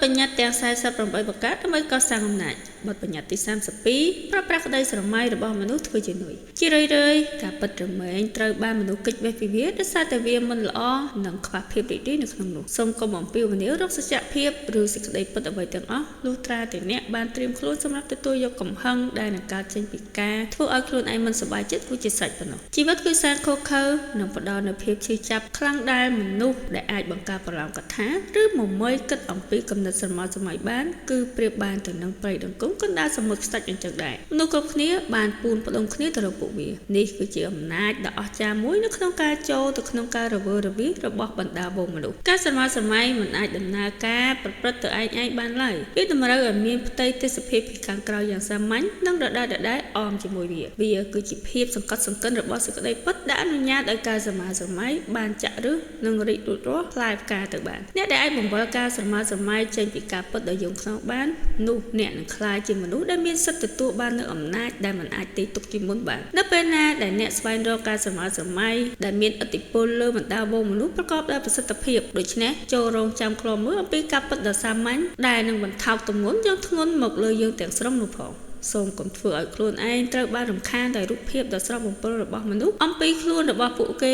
បញ្ញត្តិទាំង48ប្រការដើម្បីកសាងអំណាចបទបញ្ញត្តិទី32ប្រើប្រាស់ក្តីស្រមៃរបស់មនុស្សធ្វើជានុយជារឿយៗការពិតរមែងត្រូវបានមនុស្សគេចវេះពីវាដោយសារតែវាមិនល្អនិងខ្វះភាពរីករាយនៅក្នុងនោះសូមកុំអំពាវនាវរកសច្ចភាពឬសេចក្តីពិតអ្វីទាំងអស់លុះត្រាតែអ្នកបានត្រៀមខ្លួនសម្រាប់ទទួលយកកំហឹងដែលនឹងកើតចេញពីការធ្វើឲ្យខ្លួនឯងមិនសប្បាយចិត្តរួចជាស្រេចប៉ុណ្ណោះជីវិតគឺសែនឃោរឃៅនិងផ្ដល់នូវភាពឈឺចាប់ខ្លាំងដែលមនុស្សដែលអាចបង្កើតប្រឡងកថាឬមមៃគិតអំពីគំនិតស្រមោលសម័យបានគឺប្រៀបបានទៅនឹងព្រៃដង្គំកណ្ដាលសមុទ្រខ្សាច់អញ្ចឹងដែរមនុស្សគ្រប់គ្នាបានពូនផ្ដុំគ្នាទៅរកពួកវានេះគឺជាអំណាចដ៏អស្ចារ្យមួយនៅក្នុងការចូលទៅក្នុងការរវើរវាយរបស់បណ្ដាហ្វូងមនុស្សការស្រមោលសម័យមិនអាចដំណើរការប្រព្រឹត្តទៅឯងបានឡើយវាតម្រូវឲ្យមានផ្ទៃទេសភាពពីខាងក្រៅយ៉ាងសាមញ្ញនិងដដែលៗអមជាមួយវាវាគឺជាភាពសង្កត់សង្កិនរបស់សេចក្តីពិតដែលអនុញ្ញាតឲ្យការស្រមោលសម័យបានចាក់ឫសនិងរីកលូតលាស់ផ្លែផ្កាទៅបានអ្នកដែលអាចបង្វិលការស្រមោលសម័យចេញពីការពិតដ៏យង់ឃ្នងបាននោះអ្នកនឹងក្លាយជាមនុស្សដែលមានសិទ្ធិទទួលបាននូវអំណាចដែលមិនអាចទាយទុកជាមុនបាននៅពេលណាដែលអ្នកស្វែងរកការស្រមោលសម័យដែលមានឥទ្ធិពលលើបណ្ដាហ្វូងមនុស្សប្រកបដោយប្រសិទ្ធភាពដូច្នេះចូលរងចាំឃ្លាំមើលអំពីការពិតដ៏សាមញ្ញដែលនឹងបន្ថោកទម្ងន់យ៉ាងធ្ងន់មកលើយើងទាំងស្រុងនោះផងសូមកុំធ្វើឲ្យខ្លួនឯងត្រូវបានរំខានដោយរូបភាពដ៏ស្រស់បំព្រងរបស់មនុស្សអំពីខ្លួនរបស់ពួកគ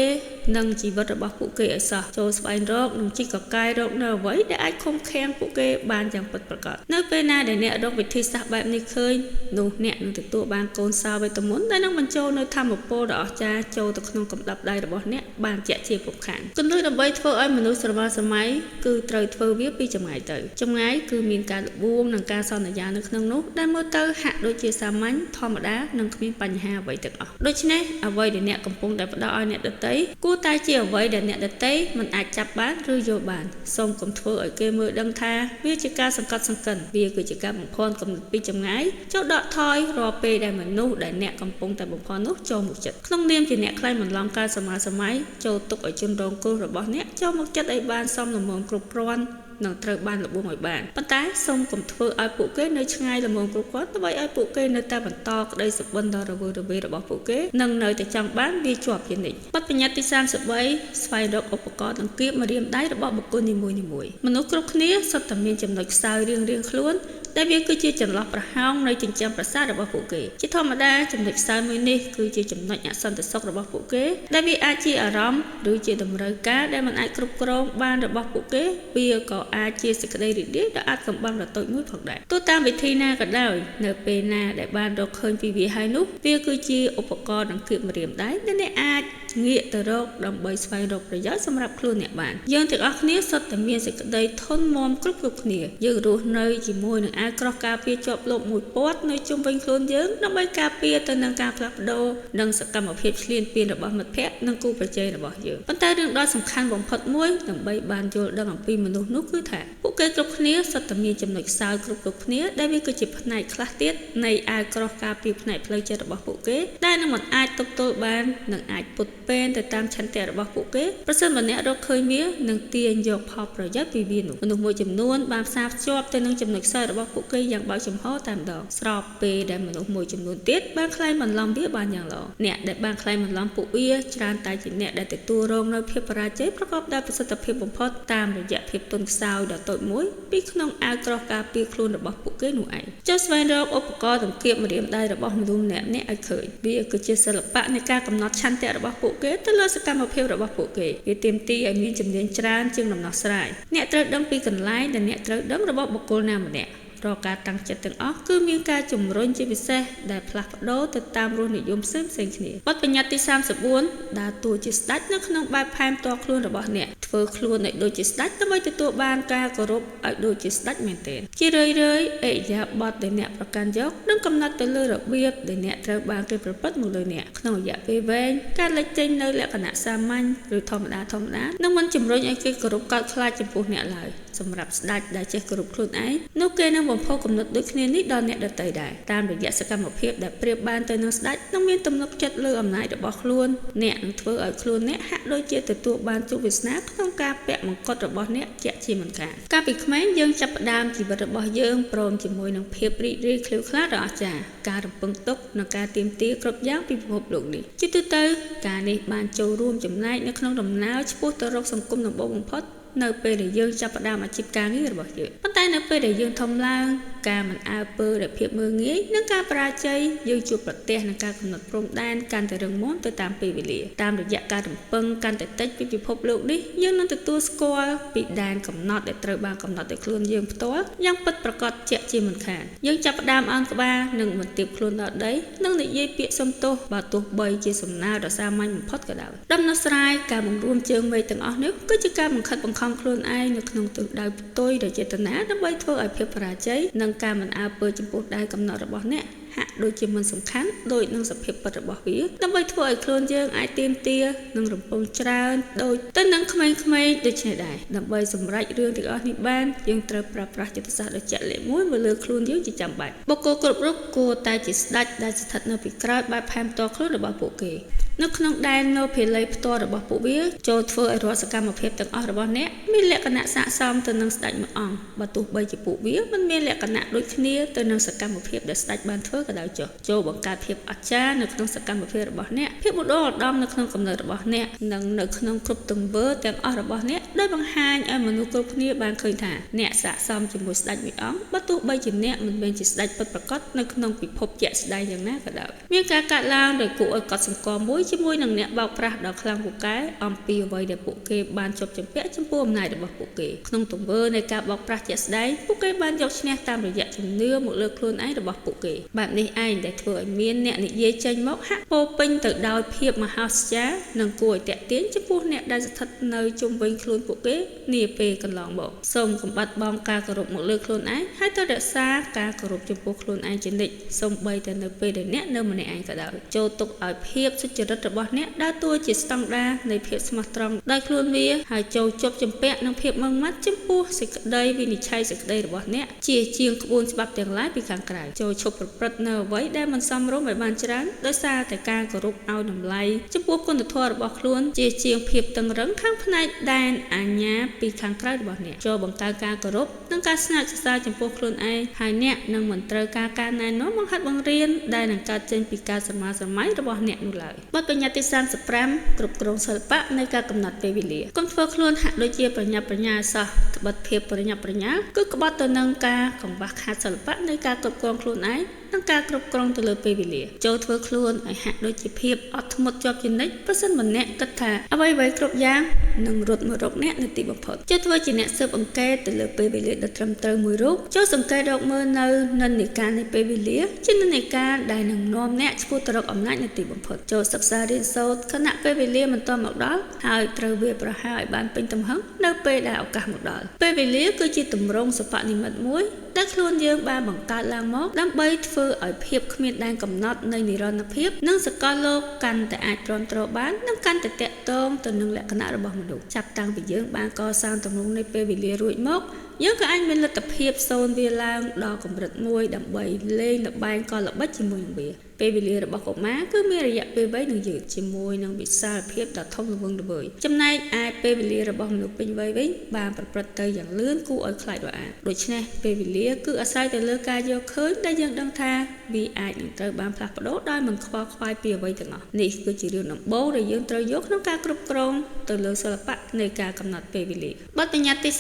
េនិងជីវិតរបស់ពួកគេឲ្យសោះចូលស្វែងរកនិងជីកកកាយរកនៅអ្វីដែលអាចឃុំឃាំងពួកគេបានយ៉ាងពិតប្រាកដនៅពេលណាដែលអ្នករកវិធីសាស្ត្របែបនេះឃើញនោះអ្នកនឹងទទួលបានកូនសោវេទមន្តដែលនឹងបញ្ចូលនៅធម៌ពលដ៏អស្ចារ្យចូលទៅក្នុងកម្ដាប់ដៃរបស់អ្នកបានជាក់ជាពុំខានគន្លឹះដើម្បីធ្វើឲ្យមនុស្សស្រមៃសម័យគឺត្រូវធ្វើវាពីចម្ងាយទៅចម្ងាយគឺមានការល្បួងនិងការសន្យានៅក្នុងនោះដែលមើលទៅហាក់ដូចជាសាមញ្ញធម្មតានិងគ្មានបញ្ហាអ្វីទាំងអស់ដូច្នេះអ្វីដែលអ្នកកំពុងតែផ្ដល់ឲ្យអ្នកដទៃគួរតែជាអ្វីដែលអ្នកដទៃមិនអាចចាប់បានឬយល់បានសូមកុំធ្វើឲ្យគេមើលដឹងថាវាជាការសង្កត់សង្កិនវាគឺជាការបំភាន់គំនិតពីចម្ងាយចូលដកថយរាល់ពេលដែលមនុស្សដែលអ្នកកំពុងតែបំភាន់នោះចូលមកចិត្តក្នុងនាមជាអ្នកក្លែងបន្លំការសម័យសម័យចូលទុកឲ្យជនរងគ្រោះរបស់អ្នកចូលមកចិត្តឲ្យបានសមល្មមគ្រប់គ្រាន់នឹងត្រូវបានល្បួងឲ្យបានប៉ុន្តែសូមកុំធ្វើឲ្យពួកគេនៅឆ្ងាយល្មមគ្រប់គ្រាន់ដើម្បីឲ្យពួកគេនៅតែបន្តក្តីសុបិនដ៏រវើរវាយរបស់ពួកគេនិងនៅតែចង់បានវាជាប់ជានិច្ចបទបញ្ញត្តិទី33ស្វែងរកឧបករណ៍ដង្កៀបម្រាមដៃរបស់បុគ្គលនីមួយៗមនុស្សគ្រប់គ្នាសុទ្ធតែមានចំណុចខ្សោយរៀងៗខ្លួនដែលវាគឺជាចន្លោះប្រហោងនៃចិញ្ចើមប្រសាទរបស់ពួកគេជាធម្មតាចំណុចខ្សោយមួយនេះគឺជាចំណុចអសន្តិសុខរបស់ពួកគេដែលវាអាចជាអារម្មណ៍ឬជាតម្រូវការដែលមិនអាចគ្រប់គ្រងបានរបស់ពួកគេវាក៏អាចជាសេចក្តីរីករាយដ៏អាចកំបាំងដ៏តូចមួយផងដែរទោះតាមវិធីណាក៏ដោយនៅពេលណាដែលបានរកឃើញពីវាហើយនោះវាគឺជាឧបករណ៍ដង្កៀបម្រាមដៃដែលអ្នកអាចងាកទៅរកដើម្បីស្វែងរកប្រយោជន៍សម្រាប់ខ្លួនអ្នកបានយើងទាំងអស់គ្នាសុទ្ធតែមានសេចក្តីធន់មាំគ្រប់គ្រប់គ្នាយើងរស់នៅជាមួយនឹងអាវក្រោះការពារជាប់លោបមួយព័ទ្ធនៅជុំវិញខ្លួនយើងដើម្បីការពារទៅនឹងការផ្លាស់ប្ដូរនិងសកម្មភាពឈ្លានពានរបស់មិត្តភ័ក្តិនិងគូប្រជែងរបស់យើងប៉ុន្តែរឿងដ៏សំខាន់បំផុតមួយដើម្បីបានយល់ដឹងអំពីមនុស្សនោះគឺថាពួកគេគ្រប់គ្នាសុទ្ធតែមានចំណុចខ្សោយគ្រប់គ្រប់គ្នាដែលវាគឺជាផ្នែកខ្លះទៀតនៃអាវក្រោះការពារផ្នែកផ្លូវចិត្តរបស់ពួកគេដែលនឹងមិនអាចទប់ទល់បាននិងអាចពុតពេនទៅតាមឆន្ទៈរបស់ពួកគេប្រសិនបើអ្នករកឃើញវានឹងទាញយកផលប្រយោជន៍ពីវានោះមនុស្សមួយចំនួនបានផ្សារភ្ជាប់ទៅនឹងចំណុចខ្សោយរបស់ពួកគេយ៉ាងបើកចំហតែម្ដងស្របពេលដែលមនុស្សមួយចំនួនទៀតបានក្លែងបន្លំវាបានយ៉ាងល្អអ្នកដែលបានក្លែងបន្លំពួកវាច្រើនតែជាអ្នកដែលទទួលរងនូវភាពបរាជ័យប្រកបដោយប្រសិទ្ធភាពបំផុតតាមរយៈភាពទន់ខ្សោយដ៏តូចមួយពីក្នុងអាវក្រោះការពារខ្លួនរបស់ពួកគេនោះឯងចុះស្វែងរកឧបករណ៍ដង្កៀបម្រាមដៃរបស់មនុស្សម្នាក់ៗឲ្យឃើញវាគឺជាសិល្បៈនៃការកំណត់ឆន្ទៈរបស់ពួកគេទៅលើសកម្មភាពរបស់ពួកគេវាទាមទារឲ្យមានជំនាញច្រើនជាងដំណោះស្រាយអ្នកត្រូវដឹងពីកន្លែងដែលអ្នកត្រូវដឹងរបស់បុគ្គលណាម្នាក់រាល់ការតាំងចិត្តទាំងអស់គឺមានការជំរុញជាពិសេសដែលផ្លាស់ប្ដូរទៅតាមរសនិយមផ្សេងៗគ្នាបទបញ្ញត្តិទី34ដើរតួជាស្ដេចនៅក្នុងបែបផែនផ្ទាល់ខ្លួនរបស់អ្នកធ្វើខ្លួនឲ្យដូចជាស្ដេចដើម្បីទទួលបានការគោរពឲ្យដូចជាស្ដេចមែនទែនជារឿយៗឥរិយាបថដែលអ្នកប្រកាន់យកនឹងកំណត់ទៅលើរបៀបដែលអ្នកត្រូវបានគេប្រព្រឹត្តមកលើអ្នកក្នុងរយៈពេលវែងការលេចចេញនៅលក្ខណៈសាមញ្ញឬធម្មតានឹងមិនជំរុញឲ្យគេគោរពកោតខ្លាចចំពោះអ្នកឡើយសម្រាប់ស្ដេចដែលចេះគោរពខ្លួនឯងនោះគេនឹងបំផុសគំនិតដូចគ្នានេះដល់អ្នកដទៃដែរតាមរយៈសកម្មភាពដែលប្រៀបបានទៅនឹងស្ដេចនឹងមានទំនុកចិត្តលើអំណាចរបស់ខ្លួនអ្នកនឹងធ្វើឲ្យខ្លួនអ្នកហាក់ដូចជាទទួលបានជោគវាសនាក្នុងការពាក់មកុដរបស់អ្នកជាក់ជាមិនខានកាលពីក្មេងយើងចាប់ផ្ដើមជីវិតរបស់យើងព្រមជាមួយនឹងភាពរីករាយឃ្លាវខ្លាដ៏អស្ចារ្យការរំពឹងទុកនិងការទាមទារគ្រប់យ៉ាងពីពិភពលោកនេះជាទូទៅការនេះបានចូលរួមចំណែកនៅក្នុងដំណើរឆ្ពោះទៅរកសង្គមដំបូងបំផុត នៅពេលដែលយើងចាប់ផ្ដើមអាជីពការងាររបស់យើងប៉ុន្តែនៅពេលដែលយើងធំឡើងការមិនអើពើដោយភាពមើលងាយនិងការបរាជ័យយើងជួបប្រទះនឹងការកំណត់ព្រំដែនកាន់តែរឹងមាំទៅតាមពេលវេលាតាមរយៈការរំពឹងកាន់តែតិចពីពិភពលោកនេះយើងនឹងទទួលស្គាល់ពីដែនកំណត់ដែលត្រូវបានកំណត់ដោយខ្លួនយើងផ្ទាល់យ៉ាងពិតប្រាកដជាក់ជាមិនខានយើងចាប់ផ្ដើមអោនក្បាលនិងបន្ទាបខ្លួនដល់ដីនិងនិយាយពាក្យសុំទោសបើទោះបីជាសំណើដ៏សាមញ្ញបំផុតក៏ដោយដំណោះស្រាយការបង្រួមជើងមេឃទាំងអស់នេះគឺជាការបង្ខិតបង្ខំខ្លួនឯងនៅក្នុងទិសដៅផ្ទុយដោយចេតនាដើម្បីធ្វើឲ្យភាពបរាជ័យនិងការមិនអើពើចំពោះដែនកំណត់របស់អ្នកហាក់ដូចជាមិនសំខាន់ដូចនឹងសភាពពិតរបស់វាដើម្បីធ្វើឲ្យខ្លួនយើងអាចទាមទារនិងរំពឹងច្រើនដូចទៅនឹងក្មេងៗដូចនេះដែរដើម្បីសម្រេចរឿងទាំងអស់នេះបានយើងត្រូវប្រើប្រាស់យុទ្ធសាស្ត្រដ៏ជាក់លាក់មួយមកលើខ្លួនយើងជាចាំបាច់បុគ្គលគ្រប់រូបគួរតែជាស្ដេចដែលស្ថិតនៅពីក្រោយបែបផែនផ្ទាល់ខ្លួនរបស់ពួកគេនៅក្នុងដែននៅភាល័យផ្ទាល់របស់ពួកវាចូលធ្វើឲ្យរាល់សកម្មភាពទាំងអស់របស់អ្នកមានលក្ខណៈស័ក្តិសមទៅនឹងស្ដេចមួយអង្គបើទោះបីជាពួកវាមិនមានលក្ខណៈដូចគ្នាទៅនឹងសកម្មភាពដែលស្ដេចបានធ្វើក៏ដោយចុះចូលបង្កើតភាពអស្ចារ្យនៅក្នុងសកម្មភាពរបស់អ្នកភាពឧត្តមឧត្តមនៅក្នុងកំណត់របស់អ្នកនិងនៅក្នុងគ្រប់ទង្វើទាំងអស់របស់អ្នកដោយបង្ហាញឲ្យមនុស្សគ្រប់គ្នាបានឃើញថាអ្នកស័ក្តិសមជាមួយស្ដេចមួយអង្គបើទោះបីជាអ្នកមិនមែនជាស្ដេចពិតប្រាកដនៅក្នុងពិភពជាក់ស្ដែងយ៉ាងណាក៏ដោយមានការកាត់ឡើងដោយគួរឲ្យកត់សម្គាល់មួយជាមួយនឹងអ្នកបោកប្រាស់ដ៏ខ្លាំងពូកែអំពីអ្វីដែលពួកគេបានជាប់ជំពាក់ចំពោះអំណាចរបស់ពួកគេក្នុងទង្វើនៃការបោកប្រាស់ជាក់ស្ដែងពួកគេបានយកឈ្នះតាមរយៈជំនឿមកលើខ្លួនឯងរបស់ពួកគេបែបនេះឯងដែលធ្វើឲ្យមានអ្នកនិយាយចេញមកហាក់ពោពេញទៅដោយភាពមហាអស្ចារ្យនិងគួរឲ្យទាក់ទាញចំពោះអ្នកដែលស្ថិតនៅជុំវិញខ្លួនពួកគេនាពេលកន្លងមកសូមកុំបាត់បង់ការគោរពមកលើខ្លួនឯងហើយត្រូវរក្សាការគោរពចំពោះខ្លួនឯងជានិច្ចសូម្បីតែនៅពេលដែលអ្នកនៅម្នាក់ឯងក៏ដោយចូលទុកឲ្យភាពសុចរិតរបស់អ្នកដើរតួជាស្តង់ដារនៃភាពស្មោះត្រង់ដោយខ្លួនវាហើយចូលជាប់ជំពាក់នឹងភាពម៉ឺងម៉ាត់ចំពោះសេចក្តីវិនិច្ឆ័យសេចក្តីរបស់អ្នកជាជាងក្បួនច្បាប់ទាំងឡាយពីខាងក្រៅចូលឈប់ប្រព្រឹត្តនៅអ្វីដែលមិនសមរម្យឲ្យបានច្រើនដោយសារតែការគោរពឲ្យតម្លៃចំពោះគុណធម៌របស់ខ្លួនជាជាងភាពតឹងរឹងខាងផ្នែកដែនអាជ្ញាពីខាងក្រៅរបស់អ្នកចូលបង្កើនការគោរពនិងការស្និទ្ធស្នាលចំពោះខ្លួនឯងហើយអ្នកនឹងមិនត្រូវការការណែនាំបង្ហាត់បង្រៀនដែលនឹងកើតចេញពីការស្រមើស្រមៃរបស់អ្នកនោះឡើយបទបញ្ញត្តិទី35គ្រប់គ្រងសិល្បៈនៃការកំណត់ពេលវេលាកុំធ្វើខ្លួនហាក់ដូចជាប្រញាប់ប្រញាល់សោះត្បិតភាពប្រញាប់ប្រញាល់គឺក្បត់ទៅនឹងការកង្វះខាតសិល្បៈនៃការគ្រប់គ្រងខ្លួនឯងនិងការគ្រប់គ្រងទៅលើពេលវេលាចូលធ្វើខ្លួនឲ្យហាក់ដូចជាភាពអត់ធ្មត់ជាប់ជានិច្ចប្រសិនបើអ្នកគិតថាអ្វីៗគ្រប់យ៉ាងនឹងរត់មករកអ្នកនៅទីបំផុតចូលធ្វើជាអ្នកស៊ើបអង្កេតទៅលើពេលវេលាដ៏ត្រឹមត្រូវមួយរូបចូលសង្កេតរកមើលនៅនិន្នាការនៃពេលវេលាជានិន្នាការដែលនឹងនាំអ្នកឆ្ពោះទៅរកអំណាចនៅទីបំផុតចូលសិក្សារៀនសូត្រខណៈពេលវេលាមិនទាន់មកដល់ហើយត្រូវវាប្រហារឲ្យបានពេញទំហឹងនៅពេលដែលឱកាសមកដល់ពេលវេលាគឺជាទម្រង់សិប្បនិម្មិតមួយដែលខ្លួនយើងបានបង្កើតឡើងមកដើម្បីធ្វើឲ្យភាពគ្មានដែនកំណត់នៃនិរន្តរភាពនិងសកលលោកកាន់តែអាចទ្រាំទ្របាននិងកាន់តែទាក់ទងទៅនឹងលក្ខណៈរបស់មនុស្សចាប់តាំងពីយើងបានកសាងទម្រង់នៃពេលវេលារួចមកយើងក៏អាចមានលទ្ធភាពសូនវាឡើងដល់កម្រិតមួយដើម្បីលេងល្បែងកលល្បិចជាមួយនឹងវាពេលវេលារបស់កុមារគឺមានរយៈពេលវែងនិងយឺតជាមួយនឹងវិសាលភាពដ៏ធំល្វឹងល្វើយចំណែកឯពេលវេលារបស់មនុស្សពេញវ័យវិញបានប្រព្រឹត្តទៅយ៉ាងលឿនគួរឲ្យខ្លាចរអាដូច្នេះពេលវេលាគឺអាស្រ័យទៅលើការយល់ឃើញដែលយើងដឹងថាវាអាចនឹងត្រូវបានផ្លាស់ប្ដូរដោយមិនខ្វល់ខ្វាយពីអ្វីទាំងអស់នេះគឺជារឿងដំបូងដែលយើងត្រូវយកក្នុងការគ្រប់គ្រងទៅលើសិល្បៈនៃការកំណត់ពេលវេលាបទបញ្ញត្តិទី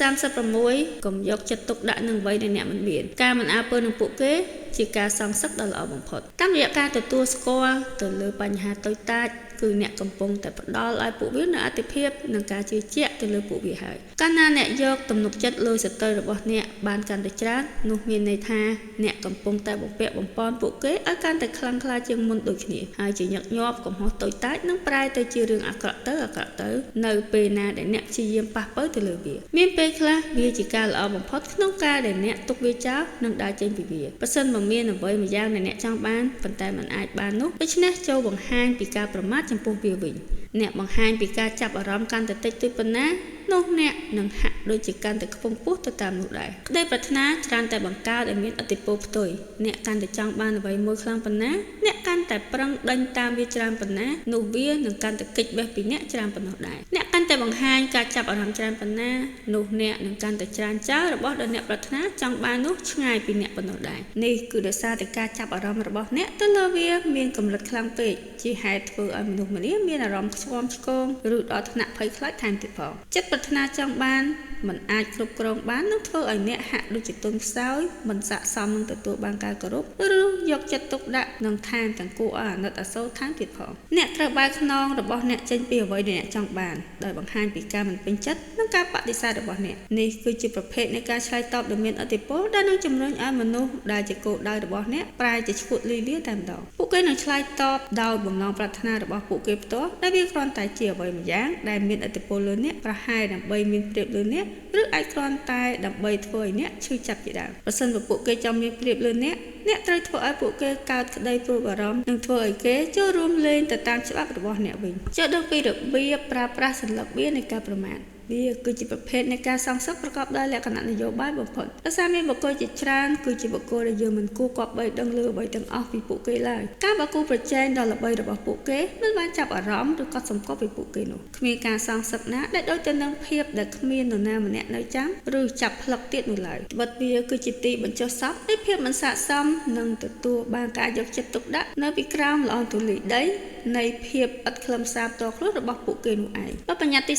36កុំយកចិត្តទុកដាក់នឹងអ្វីដែលអ្នកមិនមានការមិនអើពើនឹងពួកគេជាការសងសឹកដ៏ល្អបំផុតតាមរយៈការទទួលស្គាល់ទៅលើបញ្ហាតូចតាចគឺអ្នកកំពុងតែផ្ដល់ឲ្យពួកវានូវអត្ថិភាពនិងការជឿជាក់ទៅលើពួកវាហើយកាលណាអ្នកយកទំនុកចិត្តលើសត្រូវរបស់អ្នកបានកាន់តែច្រើននោះមានន័យថាអ្នកកំពុងតែបំពាក់បំប៉នពួកគេឲ្យកាន់តែខ្លាំងក្លាជាងមុនដូចគ្នាហើយជាញឹកញាប់កំហុសតូចតាចនឹងប្រែទៅជារឿងអាក្រក់ទៅអាក្រក់ទៅនៅពេលណាដែលអ្នកព្យាយាមប៉ះប៉ូវទៅលើវាមានពេលខ្លះវាជាការល្អបំផុតក្នុងការដែលអ្នកទុកវាចោលនិងដើរចេញពីវាប្រសិនបើមានអ្វីម្យ៉ាងដែលអ្នកចង់បានប៉ុន្តែមិនអាចបាននោះដូច្នេះចូលបង្ហាញពីការប្រមាថចំពោះវាវិញអ្នកបង្ហាញពីការចាប់អារម្មណ៍កាន់តែតិចតួចប៉ុណ្ណានោះអ្នកនឹងហាក់ដូចជាកាន់តែខ្ពង់ខ្ពស់ទៅតាមនោះដែរក្តីប្រាថ្នាច្រើនតែបង្កើតឲ្យមានឥទ្ធិពលផ្ទុយអ្នកកាន់តែចង់បានអ្វីមួយខ្លាំងប៉ុណ្ណាអ្នកកាន់តែប្រឹងដេញតាមវាច្រើនប៉ុណ្ណានោះវានឹងកាន់តែគេចបេះពីអ្នកច្រើនប៉ុណ្ណោះដែរអ្នក កាន់តែបង្ហាញការចាប់អារម្មណ៍ច្រើនប៉ុណ្ណានោះអ្នកនឹងកាន់តែច្រើនចោលរបស់ដែលអ្នកប្រាថ្នាចង់បាននោះឆ្ងាយពីអ្នកប៉ុណ្ណោះដែរនេះគឺដោយសារតែការចាប់អារម្មណ៍របស់អ្នកទៅលើវាមានកម្រិតខ្លាំងពេកជាហេតុធ្វើឲ្យមនុស្សម្នាមានអារម្មណ៍ខ្ជាំឆ្គងឬដល់ថ្នាក់ភ័យខ្លាចថែមទៀតផងចិត្តប្រាថ្នាចង់បានមិនអាចគ្រប់គ្រងបាននឹងធ្វើឲ្យអ្នកហាក់ដូចជាទន់ខ្សោយមិនស័ក្តិសមនឹងទទួលបានការគោរពឬយកចិត្តទុកដាក់និងថែមទាំងគួរឲ្យអាណិតអាសូរថែមទៀតផងអ្នកត្រូវបែរខ្នងរបស់អ្នកចេញពីអ្វីដែលអ្នកចង់បានដោយបង្ហាញពីការមិនពេញចិត្តនិងការបដិសេធរបស់អ្នកនេះគឺជាប្រភេទនៃការឆ្លើយតបដ៏មានឥទ្ធិពលដែលនឹងជំរុញឲ្យមនុស្សដែលជាគោលដៅរបស់អ្នកប្រែជាឈួតលីលាតែម្ដងពួកគេនឹងឆ្លើយតបដោយបំណងប្រាថ្នារបស់ពួកគេផ្ទាល់ដែលវាគ្រាន់តែជាអ្វីម្យ៉ាងដែលមានឥទ្ធិពលលើអ្នកប្រហែលដើម្បីមានប្រៀបលើអ្នកឬអាចគ្រាន់តែដើម្បីធ្វើឲ្យអ្នកឈឺចាប់ជាដើមប្រសិនបើពួកគេចង់មានប្រៀបលើអ្នកអ្នកត្រូវធ្វើឲ្យពួកគេកើតក្តីព្រួយបារម្ភនិងធ្វើឲ្យគេចូលរួមលេងទៅតាមច្បាប់របស់អ្នកវិញចូលដឹងពីរបៀបប្រើប្រាស់សន្លឹកបៀនៃការប្រមាថវាគឺជាប្រភេទនៃការសងសឹកប្រកបដោយលក្ខណៈនយោបាយបំផុតដោយសារមានបុគ្គលជាច្រើនគឺជាបុគ្គលដែលយើងមិនគួរគប្បីដឹងឮអ្វីទាំងអស់ពីពួកគេឡើយការប្រកួតប្រជែងដ៏ល្បីរបស់ពួកគេមិនបានចាប់អារម្មណ៍ឬកត់សម្គាល់ពីពួកគេនោះគ្មានការសងសឹកណាដែលដូចទៅនឹងភាពដែលគ្មាននរណាម្នាក់នៅចាំឬចាប់ផ្លឹកទៀតនោះឡើយត្បិតវាគឺជាទីបញ្ចុះសពនៃភាពមិនស័ក្តិសមនិងទទួលបានការយកចិត្តទុកដាក់នៅពីក្រោមល្អងទូលីដីនៃភាពឥតខ្លឹមសារផ្ទាល់ខ្លួនរបស់ពួកគេនោះឯងបទបញ្ញត្តិទី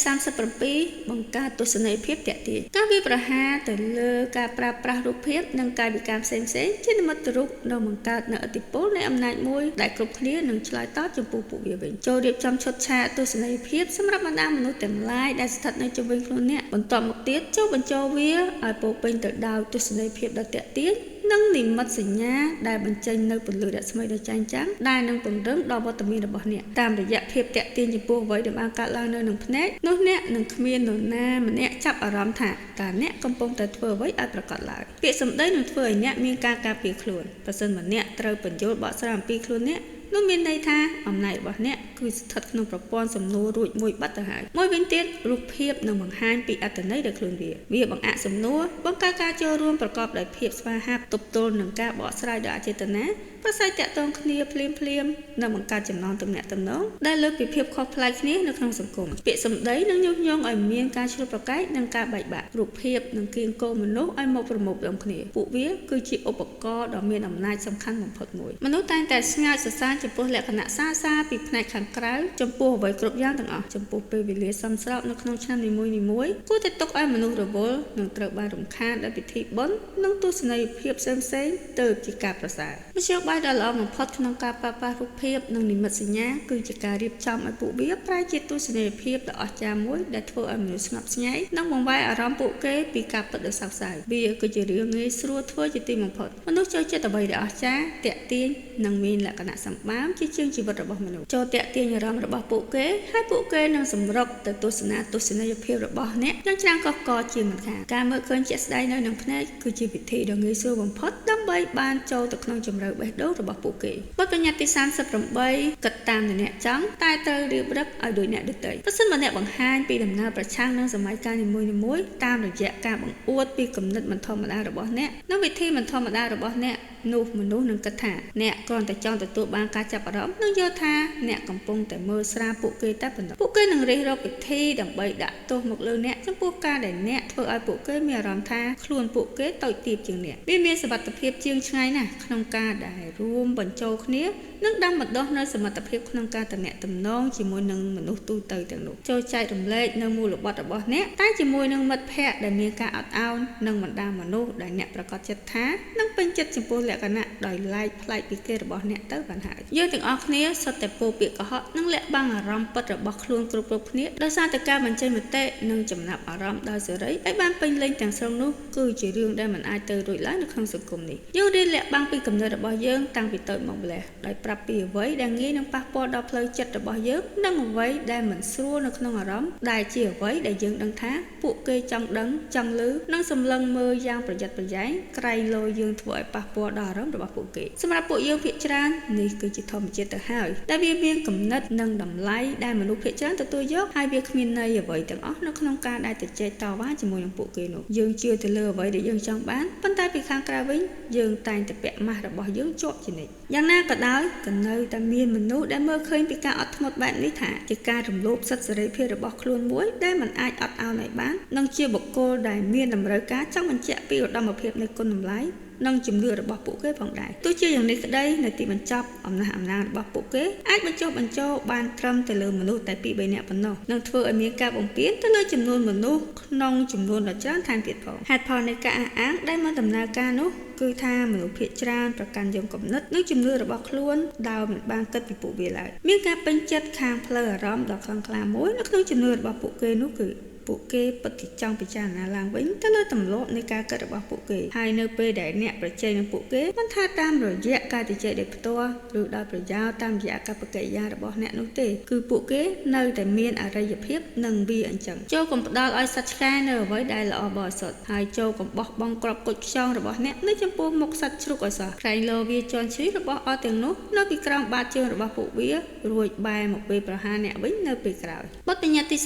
37បង្កើតទស្សនីយភាពទាក់ទាញការវាយប្រហារទៅលើការប្រើប្រាស់រូបភាពនិងកាយវិការផ្សេងៗជានិមិត្តរូបនឹងបង្កើតនូវឥទ្ធិពលនៃអំណាចមួយដែលគ្រប់គ្នានឹងឆ្លើយតបចំពោះពួកវាវិញចូលរៀបចំឈុតឆាកទស្សនីយភាពសម្រាប់បណ្ដាមនុស្សទាំងឡាយដែលស្ថិតនៅជុំវិញខ្លួនអ្នកបន្ទាប់មកទៀតចូលបញ្ចូលវាឲ្យពោពេញទៅដោយទស្សនីយភាពដ៏ទាក់ទាញនិងនិមិត្តសញ្ញាដែលបញ្ចេញនៅពន្លឺរស្មីដ៏ចែងចាំងដែលនឹងពង្រឹងដល់វត្តមានរបស់អ្នកតាមរយៈភាពទាក់ទាញចំពោះអ្វីដែលបានកើតឡើងនៅក្នុងភ្នែកនោះអ្នកនឹងគ្មាននរណាម្នាក់ចាប់អារម្មណ៍ថាតើអ្នកកំពុងតែធ្វើអ្វីឲ្យប្រាកដឡើយពាក្យសម្ដីនឹងធ្វើឲ្យអ្នកមានការការពារខ្លួនប្រសិនបើអ្នកត្រូវពន្យល់បកស្រាយអំពីខ្លួនអ្នកនោះមានន័យថាអំណាចរបស់អ្នកគឺស្ថិតក្នុងប្រព័ន្ធសំណួររួចមួយបាត់ទៅហើយមួយវិញទៀតរូបភាពនឹងបង្ហាញពីអត្ថន័យដោយខ្លួនវាវាបង្អាក់សំណួរបង្កើតការចូលរួមប្រកបដោយភាពស្វាហាប់ទប់ទល់នឹងការបកស្រាយដោយអចេតនាប្រស័យតាក់ទងគ្នាភ្លាមភ្លាមនិងបង្កើតចំណងទំនាក់ទំនងដែលលើកពីភាពខុសប្លែកគ្នានៅក្នុងសង្គមពាក្យសម្ដីនឹងញុះញង់ឲ្យមានការឆ្លោះប្រកែកនិងការបែកបាក់រូបភាពនឹងគៀងគោមនុស្សឲ្យមកប្រមូលផ្ដុំគ្នាពួកវាគឺជាឧបករណ៍ដ៏មានអំណាចសំខាន់បំផុតមួយមនុស្សតែងតែស្ងើចសរសើរចំពោះលក្ខណៈសាសាពីផ្នែកខាងក្រៅចំពោះអ្វីគ្រប់យ៉ាងទាំងអស់ចំពោះពេលវេលាសមស្របនៅក្នុងឆ្នាំនីមួយៗគួរតែទុកឲ្យមនុស្សរវល់និងត្រូវបានរំខានដោយពិធីបុណ្យនិងទស្សនីយភាពផ្សេងៗទៅជាការប្រសើរមធ្យោបាយដ៏ល្អបំផុតក្នុងការប្រើប្រាស់រូបភាពនិងនិមិត្តសញ្ញាគឺជាការរៀបចំឲ្យពួកវាប្រែជាទស្សនីយភាពដ៏អស្ចារ្យមួយដែលធ្វើឲ្យមនុស្សស្ងប់ស្ញែងនិងបង្វែរអារម្មណ៍ពួកគេពីការពិតដ៏សោកសៅវាគឺជារឿងងាយស្រួលធ្វើជាទីបំផុតមនុស្សចូលចិត្តអ្វីដែលអស្ចារ្យទាក់ទាញនិងមានលក្ខណៈសម្បើមជាជាងជីវិតរបស់មនុស្សចូលទាក់ទាញអារម្មណ៍របស់ពួកគេហើយពួកគេនឹងសម្រុកទៅទស្សនាទស្សនីយភាពរបស់អ្នកយ៉ាងច្រើនកុះករជាមិនខានការមើលឃើញជាក់ស្ដែងនៅក្នុងភ្នែកគឺជាវិធីដ៏ងាយស្រួលបំផុតដើម្បីបានចូលទៅក្នុងជម្រៅបេះដូងរបស់ពួកគេបទបញ្ញត្តិទី38គិតតាមអ្នកចង់តែត្រូវរៀបរឹកឲ្យដូចអ្នកដទៃប្រសិនបើអ្នកបង្ហាញពីដំណើរប្រឆាំងនឹងសម័យកាលនីមួយៗតាមរយៈការបង្អួតពីគំនិតមិនធម្មតារបស់អ្នកនិងវិធីមិនធម្មតារបស់អ្នកនោះមនុស្សនឹងគិតថាអ្នកគ្រាន់តែចង់ទទួលបានការចាប់អារម្មណ៍និងយល់ថាអ្នកកំពុងតែមើលស្រាលពួកគេតែប៉ុណ្ណោះពួកគេនឹងរិះរកវិធីដើម្បីដាក់ទោសមកលើអ្នកចំពោះការដែលអ្នកធ្វើឲ្យពួកគេមានអារម្មណ៍ថាខ្លួនពួកគេតូចទាបជាងអ្នកវាមានសុវត្ថិភាពជាងឆ្ងាយណាស់ក្នុងការដែលរួមបញ្ចូលគ្នានិងដាំបណ្ដុះនៅសមត្ថភាពក្នុងការទំនាក់ទំនងជាមួយនឹងមនុស្សទូទៅទាំងនោះចូលចែករំលែកនៅមូលបត្ររបស់អ្នកតែជាមួយនឹងមិត្តភ័ក្តិដែលមានការអត់ឱននិងបណ្ដាមនុស្សដែលអ្នកប្រកាសចិត្តថានឹងពេញចិត្តចំពោះលក្ខណៈដោយឡែកប្លែកពីគេរបស់អ្នកទៅបានហើយយើងទាំងអស់គ្នាសុទ្ធតែពោលពាក្យកុហកនិងលាក់បាំងអារម្មណ៍ពិតរបស់ខ្លួនគ្រប់គ្នាដោយសារតែការបញ្ចេញមតិនិងចំណាប់អារម្មណ៍ដោយសេរីឲ្យបានពេញលេញទាំងស្រុងនោះគឺជារឿងដែលមិនអាចទៅរួចឡើយនៅក្នុងសង្គមនេះយើងរៀនលាក់បាំងពីគំនិតរបស់យើងតាំងពីតូចម្ល៉េះដោយប្រាប់ពីអ្វីដែលងាយនឹងប៉ះពាល់ដល់ផ្លូវចិត្តរបស់យើងនិងអ្វីដែលមិនស្រួលនៅក្នុងអារម្មណ៍ដែលជាអ្វីដែលយើងដឹងថាពួកគេចង់ដឹងចង់ឮនិងសម្លឹងមើលយ៉ាងប្រយ័ត្នប្រយែងក្រែងលោយើងធ្វើឲ្យប៉ះពាល់ដល់អារម្មណ៍របស់ពួកគេសម្រាប់ពួកយើងភាគច្រើននេះគឺជាធម្មជាតិទៅហើយដែលវាមានគំនិតនិងតម្លៃដែលមនុស្សភាគច្រើនទទួលយកហើយវាគ្មានន័យអ្វីទាំងអស់នៅក្នុងការដែលទៅជែកតវ៉ាជាមួយនឹងពួកគេនោះយើងជឿទៅលើអ្វីដែលយើងចង់បានប៉ុន្តែ ពីខាងក្រៅវិញយើងតែងតែពាក់ម៉ាស់របស់យើងជាប់ជានិច្ចយ៉ាងណាក៏ដោយក៏នៅតែមានមនុស្សដែលមើលឃើញពីការអត់ធ្មត់បែបនេះថាជាការរំលោភសិទ្ធិសេរីភាពរបស់ខ្លួនមួយដែលមិនអាចអត់ឱនឲ្យបាននិងជាបុគ្គលដែលមានតម្រូវការចង់បញ្ជាក់ពីឧត្តមភាពនៃគុណតម្លៃនិងជំនឿរបស់ពួកគេផងដែរទោះជាយ៉ាងនេះក្តីនៅទីបញ្ចប់អំណះអំណាងរបស់ពួកគេអាចបញ្ចុះបញ្ចូលបានត្រឹមទៅលើមនុស្សតែ2-3នាក់ប៉ុណ្ណោះនិងធ្វើឲ្យមានការបំពានទៅលើចំនួនមនុស្សក្នុងចំនួនដ៏ច្រើនថែមទៀតផងហេតុផលនៃការអះអាងដែលមិនដំណើរការនោះគឺថាមនុស្សភាគច្រើនប្រកាន់យកគំនិតនិងជំនឿរបស់ខ្លួនដោយមិនបានគិតពីពួកវាឡើយមានការពេញចិត្តខាងផ្លូវអារម្មណ៍ដ៏ខ្លាំងក្លាមួយនៅក្នុងជំនឿរបស់ពួកគេនោះគឺពួកគេពិតជាចង់ពិចារណាឡើងវិញទៅលើទម្លាប់នៃការគិតរបស់ពួកគេហើយនៅពេលដែលអ្នកប្រជែងនឹងពួកគេមិនថាតាមរយៈការជជែកដោយផ្ទាល់ឬដោយប្រយោលតាមរយៈអាកប្បកិរិយារបស់អ្នកនោះទេគឺពួកគេនៅតែមានអរិយភាពនិងវាអញ្ចឹងចូលកុំផ្ដល់ឲ្យសត្វឆ្កែនៅអ្វីដែលល្អបរិសុទ្ធហើយចូលកុំបោះបង់គ្រាប់គុជខ្យងរបស់អ្នកនៅចំពោះមុខសត្វជ្រូកឲ្យសោះក្រែងលោវាជាន់ឈីរបស់អស់ទាំងនោះនៅពីក្រោមបាតជើងរបស់ពួកវារួចបែរមកពេលប្រហារអ្នកវិញនៅពេលក្រោយបទបញ្ញត្តិទី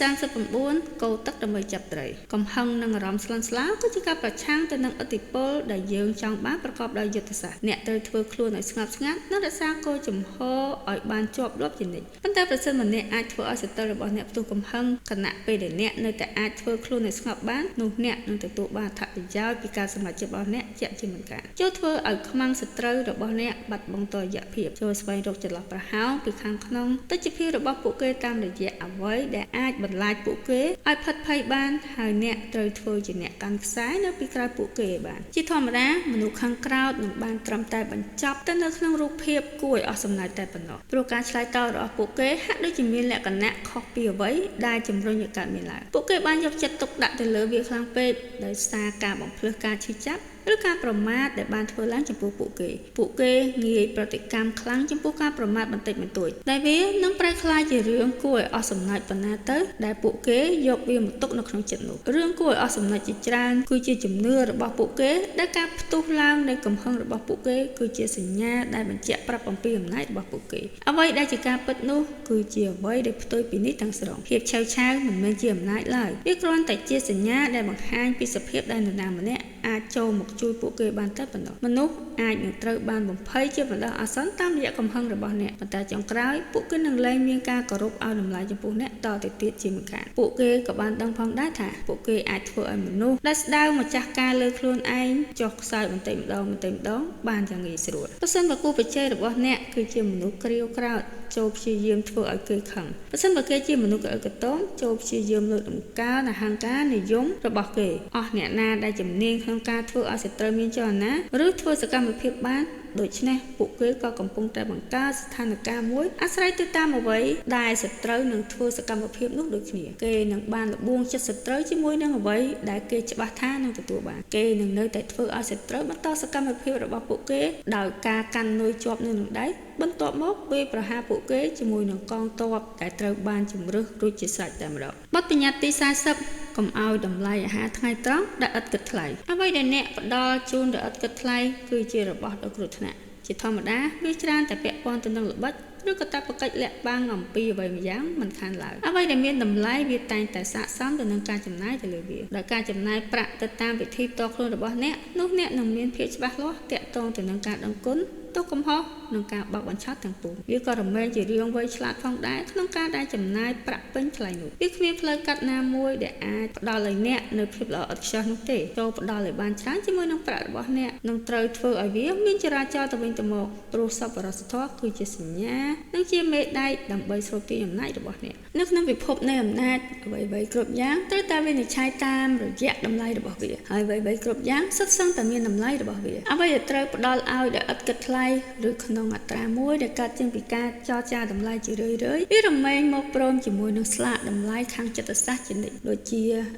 39កោទឹកដើម្បីចាប់ត្រីកំហឹងនិងអារម្មណ៍ស្លន់ស្លោគឺជាការប្រឆាំងទៅនឹងឥទ្ធិពលដែលយើងចង់បានប្រកបដោយយុទ្ធសាស្ត្រអ្នកត្រូវធ្វើខ្លួនឲ្យស្ងប់ស្ងាត់និងរក្សាគោលជំហរឲ្យបានជាប់លាប់ជានិច្ចប៉ុន្តែប្រសិនបើអ្នកអាចធ្វើឲ្យសត្រូវរបស់អ្នកផ្ទុះកំហឹងខណៈពេលដែលអ្នកនៅតែអាចធ្វើខ្លួនឲ្យស្ងប់បាននោះអ្នកនឹងទទួលបានអត្ថប្រយោជន៍ពីការសម្រេចចិត្តរបស់អ្នកជាក់ជាមិនខានចូលធ្វើឲ្យខ្មាំងសត្រូវរបស់អ្នកបាត់បង់តុល្យភាពចូលស្វែងរកចន្លោះប្រហោងពីខាងក្នុងទិដ្ឋភាពរបស់ពួកគេតាមរយៈអ្វីដែលអាចបន្លាចពួកគេឲ្យផិតភ័យបានហើយអ្នកត្រូវធ្វើជាអ្នកកាន់ខ្សែនៅពីក្រោយពួកគេបានជាធម្មតាមនុស្សខាងក្រោតនឹងបានត្រឹមតែបញ្ចប់ទៅនៅក្នុងរូបភាពគួរឲ្យអស់សំណើចតែប៉ុណ្ណោះព្រោះការឆ្លើយតបរបស់ពួកគេហាក់ដូចជាមានលក្ខណៈខុសពីអ្វីដែលជំរុញឲ្យកើតមានឡើងពួកគេបានយកចិត្តទុកដាក់ទៅលើវាខ្លាំងពេកដោយសារការបំភ្លឺការឈឺចាប់ឬការប្រមាថដែលបានធ្វើឡើងចំពោះពួកគេពួកគេងាយប្រតិកម្មខ្លាំងចំពោះការប្រមាថបន្តិចបន្តួចដែលវានឹងប្រែក្លាយជារឿងគួរឲ្យអស់សំណើចប៉ុណ្ណាទៅដែលពួកគេយកវាមកទុកនៅក្នុងចិត្តនោះរឿងគួរឲ្យអស់សំណើចជាច្រើនគឺជាជំនឿរបស់ពួកគេដែលការផ្ទុះឡើងនៃកំហឹងរបស់ពួកគេគឺជាសញ្ញាដែលបញ្ជាក់ប្រាប់អំពីអំណាចរបស់ពួកគេអ្វីដែលជាការពិតនោះគឺជាអ្វីដែលផ្ទុយពីនេះទាំងស្រុងភាពឆេវឆាវមិនមែនជាអំណាចឡើយវាគ្រាន់តែជាសញ្ញាដែលបង្ហាញពីសភាពដែលនរណាម្នាក់អាចចូលមកជួយពួកគេបានតែប៉ុណ្ណោះមនុស្សអាចនឹងត្រូវបានបំភ័យជាបណ្ដោះអាសន្នតាមរយៈកំហឹងរបស់អ្នកប៉ុន្តែចុងក្រោយពួកគេនឹងលែងមានការគោរពឲ្យតម្លៃចំពោះអ្នកតទៅទៀតជាមិនខានពួកគេក៏បានដឹងផងដែរថាពួកគេអាចធ្វើឲ្យមនុស្សដែលស្ដៅម្ចាស់ការលើខ្លួនឯងចុះខ្សោយបន្តិចម្ដងបន្តិចម្ដងបានយ៉ាងងាយស្រួលប្រសិនបើគូប្រជែងរបស់អ្នកគឺជាមនុស្សក្រៀវក្រោធចូលព្យាយាមធ្វើឲ្យគេខឹងប្រសិនបើគេជាមនុស្សក្អឹកក្តមចូលព្យាយាមលើកតម្កើងអហង្ការនិយមរបស់គេអស់អ្នកណាដែលជំនាញក្នុងការធ្វើឲ្យសត្រូវមានចលនាឬធ្វើសកម្មភាពបានដូច្នេះពួកគេក៏កំពុងតែបង្កើតស្ថានភាពមួយអាស្រ័យទៅតាមអ្វីដែលសត្រូវនឹងធ្វើសកម្មភាពនោះដូចគ្នាគេនឹងបានល្បួងចិត្តសត្រូវជាមួយនឹងអ្វីដែលគេច្បាស់ថានឹងទទួលបានគេនឹងនៅតែធ្វើឲ្យសត្រូវបន្តសកម្មភាពរបស់ពួកគេដោយការកាន់នុយជាប់នៅនឹងដៃបន្ទាប់មកវាប្រហារពួកគេជាមួយនឹងកងទ័ពដែលត្រូវបានជម្រើសរួចជាស្រេចតែម្ដងបទបញ្ញត្តិទី40កុំឲ្យតម្លៃអាហារថ្ងៃត្រង់ដែលឥតគិតថ្លៃអ្វីដែលអ្នកផ្ដល់ជូនដែលឥតគិតថ្លៃគឺជារបស់ដ៏គ្រោះថ្នាក់ជាធម្មតាវាច្រើនតែពាក់ព័ន្ធទៅនឹងល្បិចឬក៏តបកិច្ចលាក់បាំងអំពីអ្វីម្យ៉ាងមិនខានឡើយអ្វីដែលមានតម្លៃវាតែងតែស័ក្តិសមទៅនឹងការចំណាយទៅលើវាដោយការចំណាយប្រាក់ទៅតាមវិធីផ្ទាល់ខ្លួនរបស់អ្នកនោះអ្នកនឹងមានភាពច្បាស់លាស់ទាក់ទងទៅនឹងការដឹងគុណទោសកំហុសនិងការបោកបញ្ឆោតទាំងពួងវាក៏រមែងជារឿងវៃឆ្លាតផងដែរក្នុងការដែលចំណាយប្រាក់ពេញថ្លៃនោះវាគ្មានផ្លូវកាត់ណាមួយដែលអាចផ្ដល់ឲ្យអ្នកនៅភាពល្អឥតខ្ចោះនោះទេចូលផ្ដល់ឲ្យបានច្រើនជាមួយនឹងប្រាក់របស់អ្នកនឹងត្រូវធ្វើឲ្យវាមានចរាចរណ៍ទៅវិញទៅមកព្រោះសប្បុរសធម៌គឺជាសញ្ញានិងជាមេដែកដើម្បីស្រូបទាញអំណាចរបស់អ្នកនៅក្នុងពិភពនៃអំណាចអ្វីៗគ្រប់យ៉ាងត្រូវតែវិនិច្ឆ័យតាមរយៈតម្លៃរបស់វាហើយអ្វីៗគ្រប់យ៉ាងសុទ្ធសឹងតែមានតម្លៃរបស់វាអ្វីដែលត្រូវផ្ដល់ឲ្យដោយឥតគិតថ្លៃឬក្នុងអត្រាមួយដែលកើតចេញពីការចរចាតម្លៃជារឿយៗវារមែងមកព្រមជាមួយនឹងស្លាកតម្លៃខាងចិត្តសាស្ត្រជានិច្ចដូចជា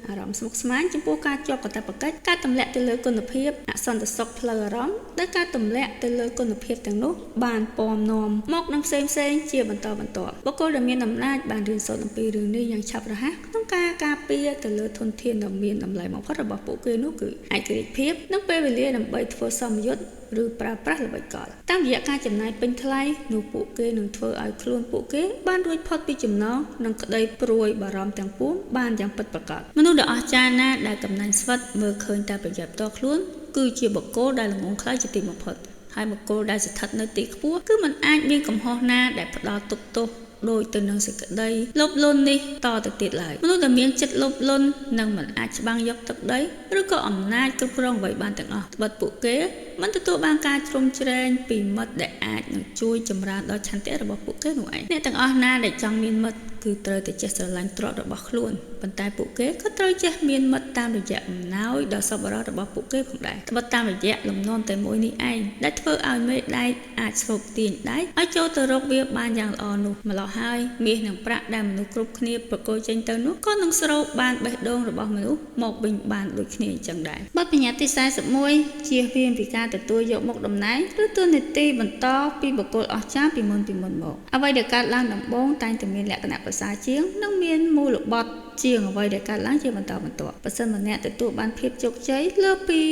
អារម្មណ៍ស្មុគស្មាញចំពោះការជាប់កាតព្វកិច្ចការទម្លាក់ទៅលើគុណភាពអសន្តិសុខផ្លូវអារម្មណ៍ដែលការទម្លាក់ទៅលើគុណភាពទាំងនោះបានពំនាំមកនឹងផ្សេងៗជាបន្តបន្ទាប់បុគ្គលដែលមានអំណាចបានរៀនសូត្រអំពីរឿងនេះយ៉ាងឆាប់រហ័សក្នុងការការពារទៅលើធនធានដ៏មានតម្លៃបំផុតរបស់ពួកគេនោះគឺឯករាជ្យភាពនិងពេលវេលាដើម្បីធ្វើសមយុទ្ធឬប្រើប្រាស់ល្បិចកលតាមរយៈការចំណាយពេញថ្លៃនោះពួកគេនឹងធ្វើឲ្យខ្លួនពួកគេបានរួចផុតពីចំណងនិងក្តីព្រួយបារម្ភទាំងពួងបានយ៉ាងពិតប្រាកដមនុស្សដ៏អស្ចារ្យណាស់ដែលកំណាញ់ស្វិតមើលឃើញតែប្រយោជន៍ផ្ទាល់ខ្លួន គឺជាបុគ្គលដែលល្ងង់ខ្លៅជាទីបំផុតហើយបុគ្គលដែលស្ថិតនៅទីខ្ពស់គឺមិនអាចមានកំហុសណាដែលផ្ដល់ទុក្ខទោសដូចទៅនឹងសេចក្តីលោភលន់នេះតទៅទៀតឡើយមនុស្សដែលមានចិត្តលោភលន់នឹងមិនអាចច្បាំងយកទឹកដីឬក៏អំណាចគ្រប់គ្រងអ្វីបានទាំងអស់ត្បិតពួកគេមិនទទួលបានការជ្រោមជ្រែងពីមិត្តដែលអាចនឹងជួយចម្រើនដល់ឆន្ទៈរបស់ពួកគេនោះឯងអ្នកទាំងអស់ណាដែលចង់មានមិត្តគឺត្រូវតែចេះស្រឡាញ់ទ្រព្យរបស់ខ្លួនប៉ុន្តែពួកគេក៏ត្រូវចេះមានមិត្តតាមរយៈអំណោយដ៏សប្បុរសរបស់ពួកគេផងដែរត្បិតតាមរយៈលំនាំតែមួយនេះឯងដែលធ្វើឲ្យមេដែកអាចស្រូបទាញដែកឲ្យចូលទៅរកវាបានយ៉ាងល្អនោះម្ល៉េះហើយមាសនិងប្រាក់ដែលមនុស្សគ្រប់គ្នាប្រគល់ចេញទៅនោះក៏នឹងស្រូបបានបេះដូងរបស់មនុស្សមកវិញបានដូចគ្នាអញ្ចឹងដែរបទបញ្ញត្តិទី41ជៀសវាងពីការទទួលយកមុខតំណែងឬតួនាទីបន្តពីបុគ្គលអស្ចារ្យពីមុនមកអ្វីដែលកើតឡើងដំបូងតែងតែមានលក្ខណៈប្រសើរជាងនិងមានមូលបត់ជាងអ្វីដែលកើតឡើងជាបន្តបន្ទាប់ប្រសិនបើអ្នកទទួលបានភាពជោគជ័យលើសពី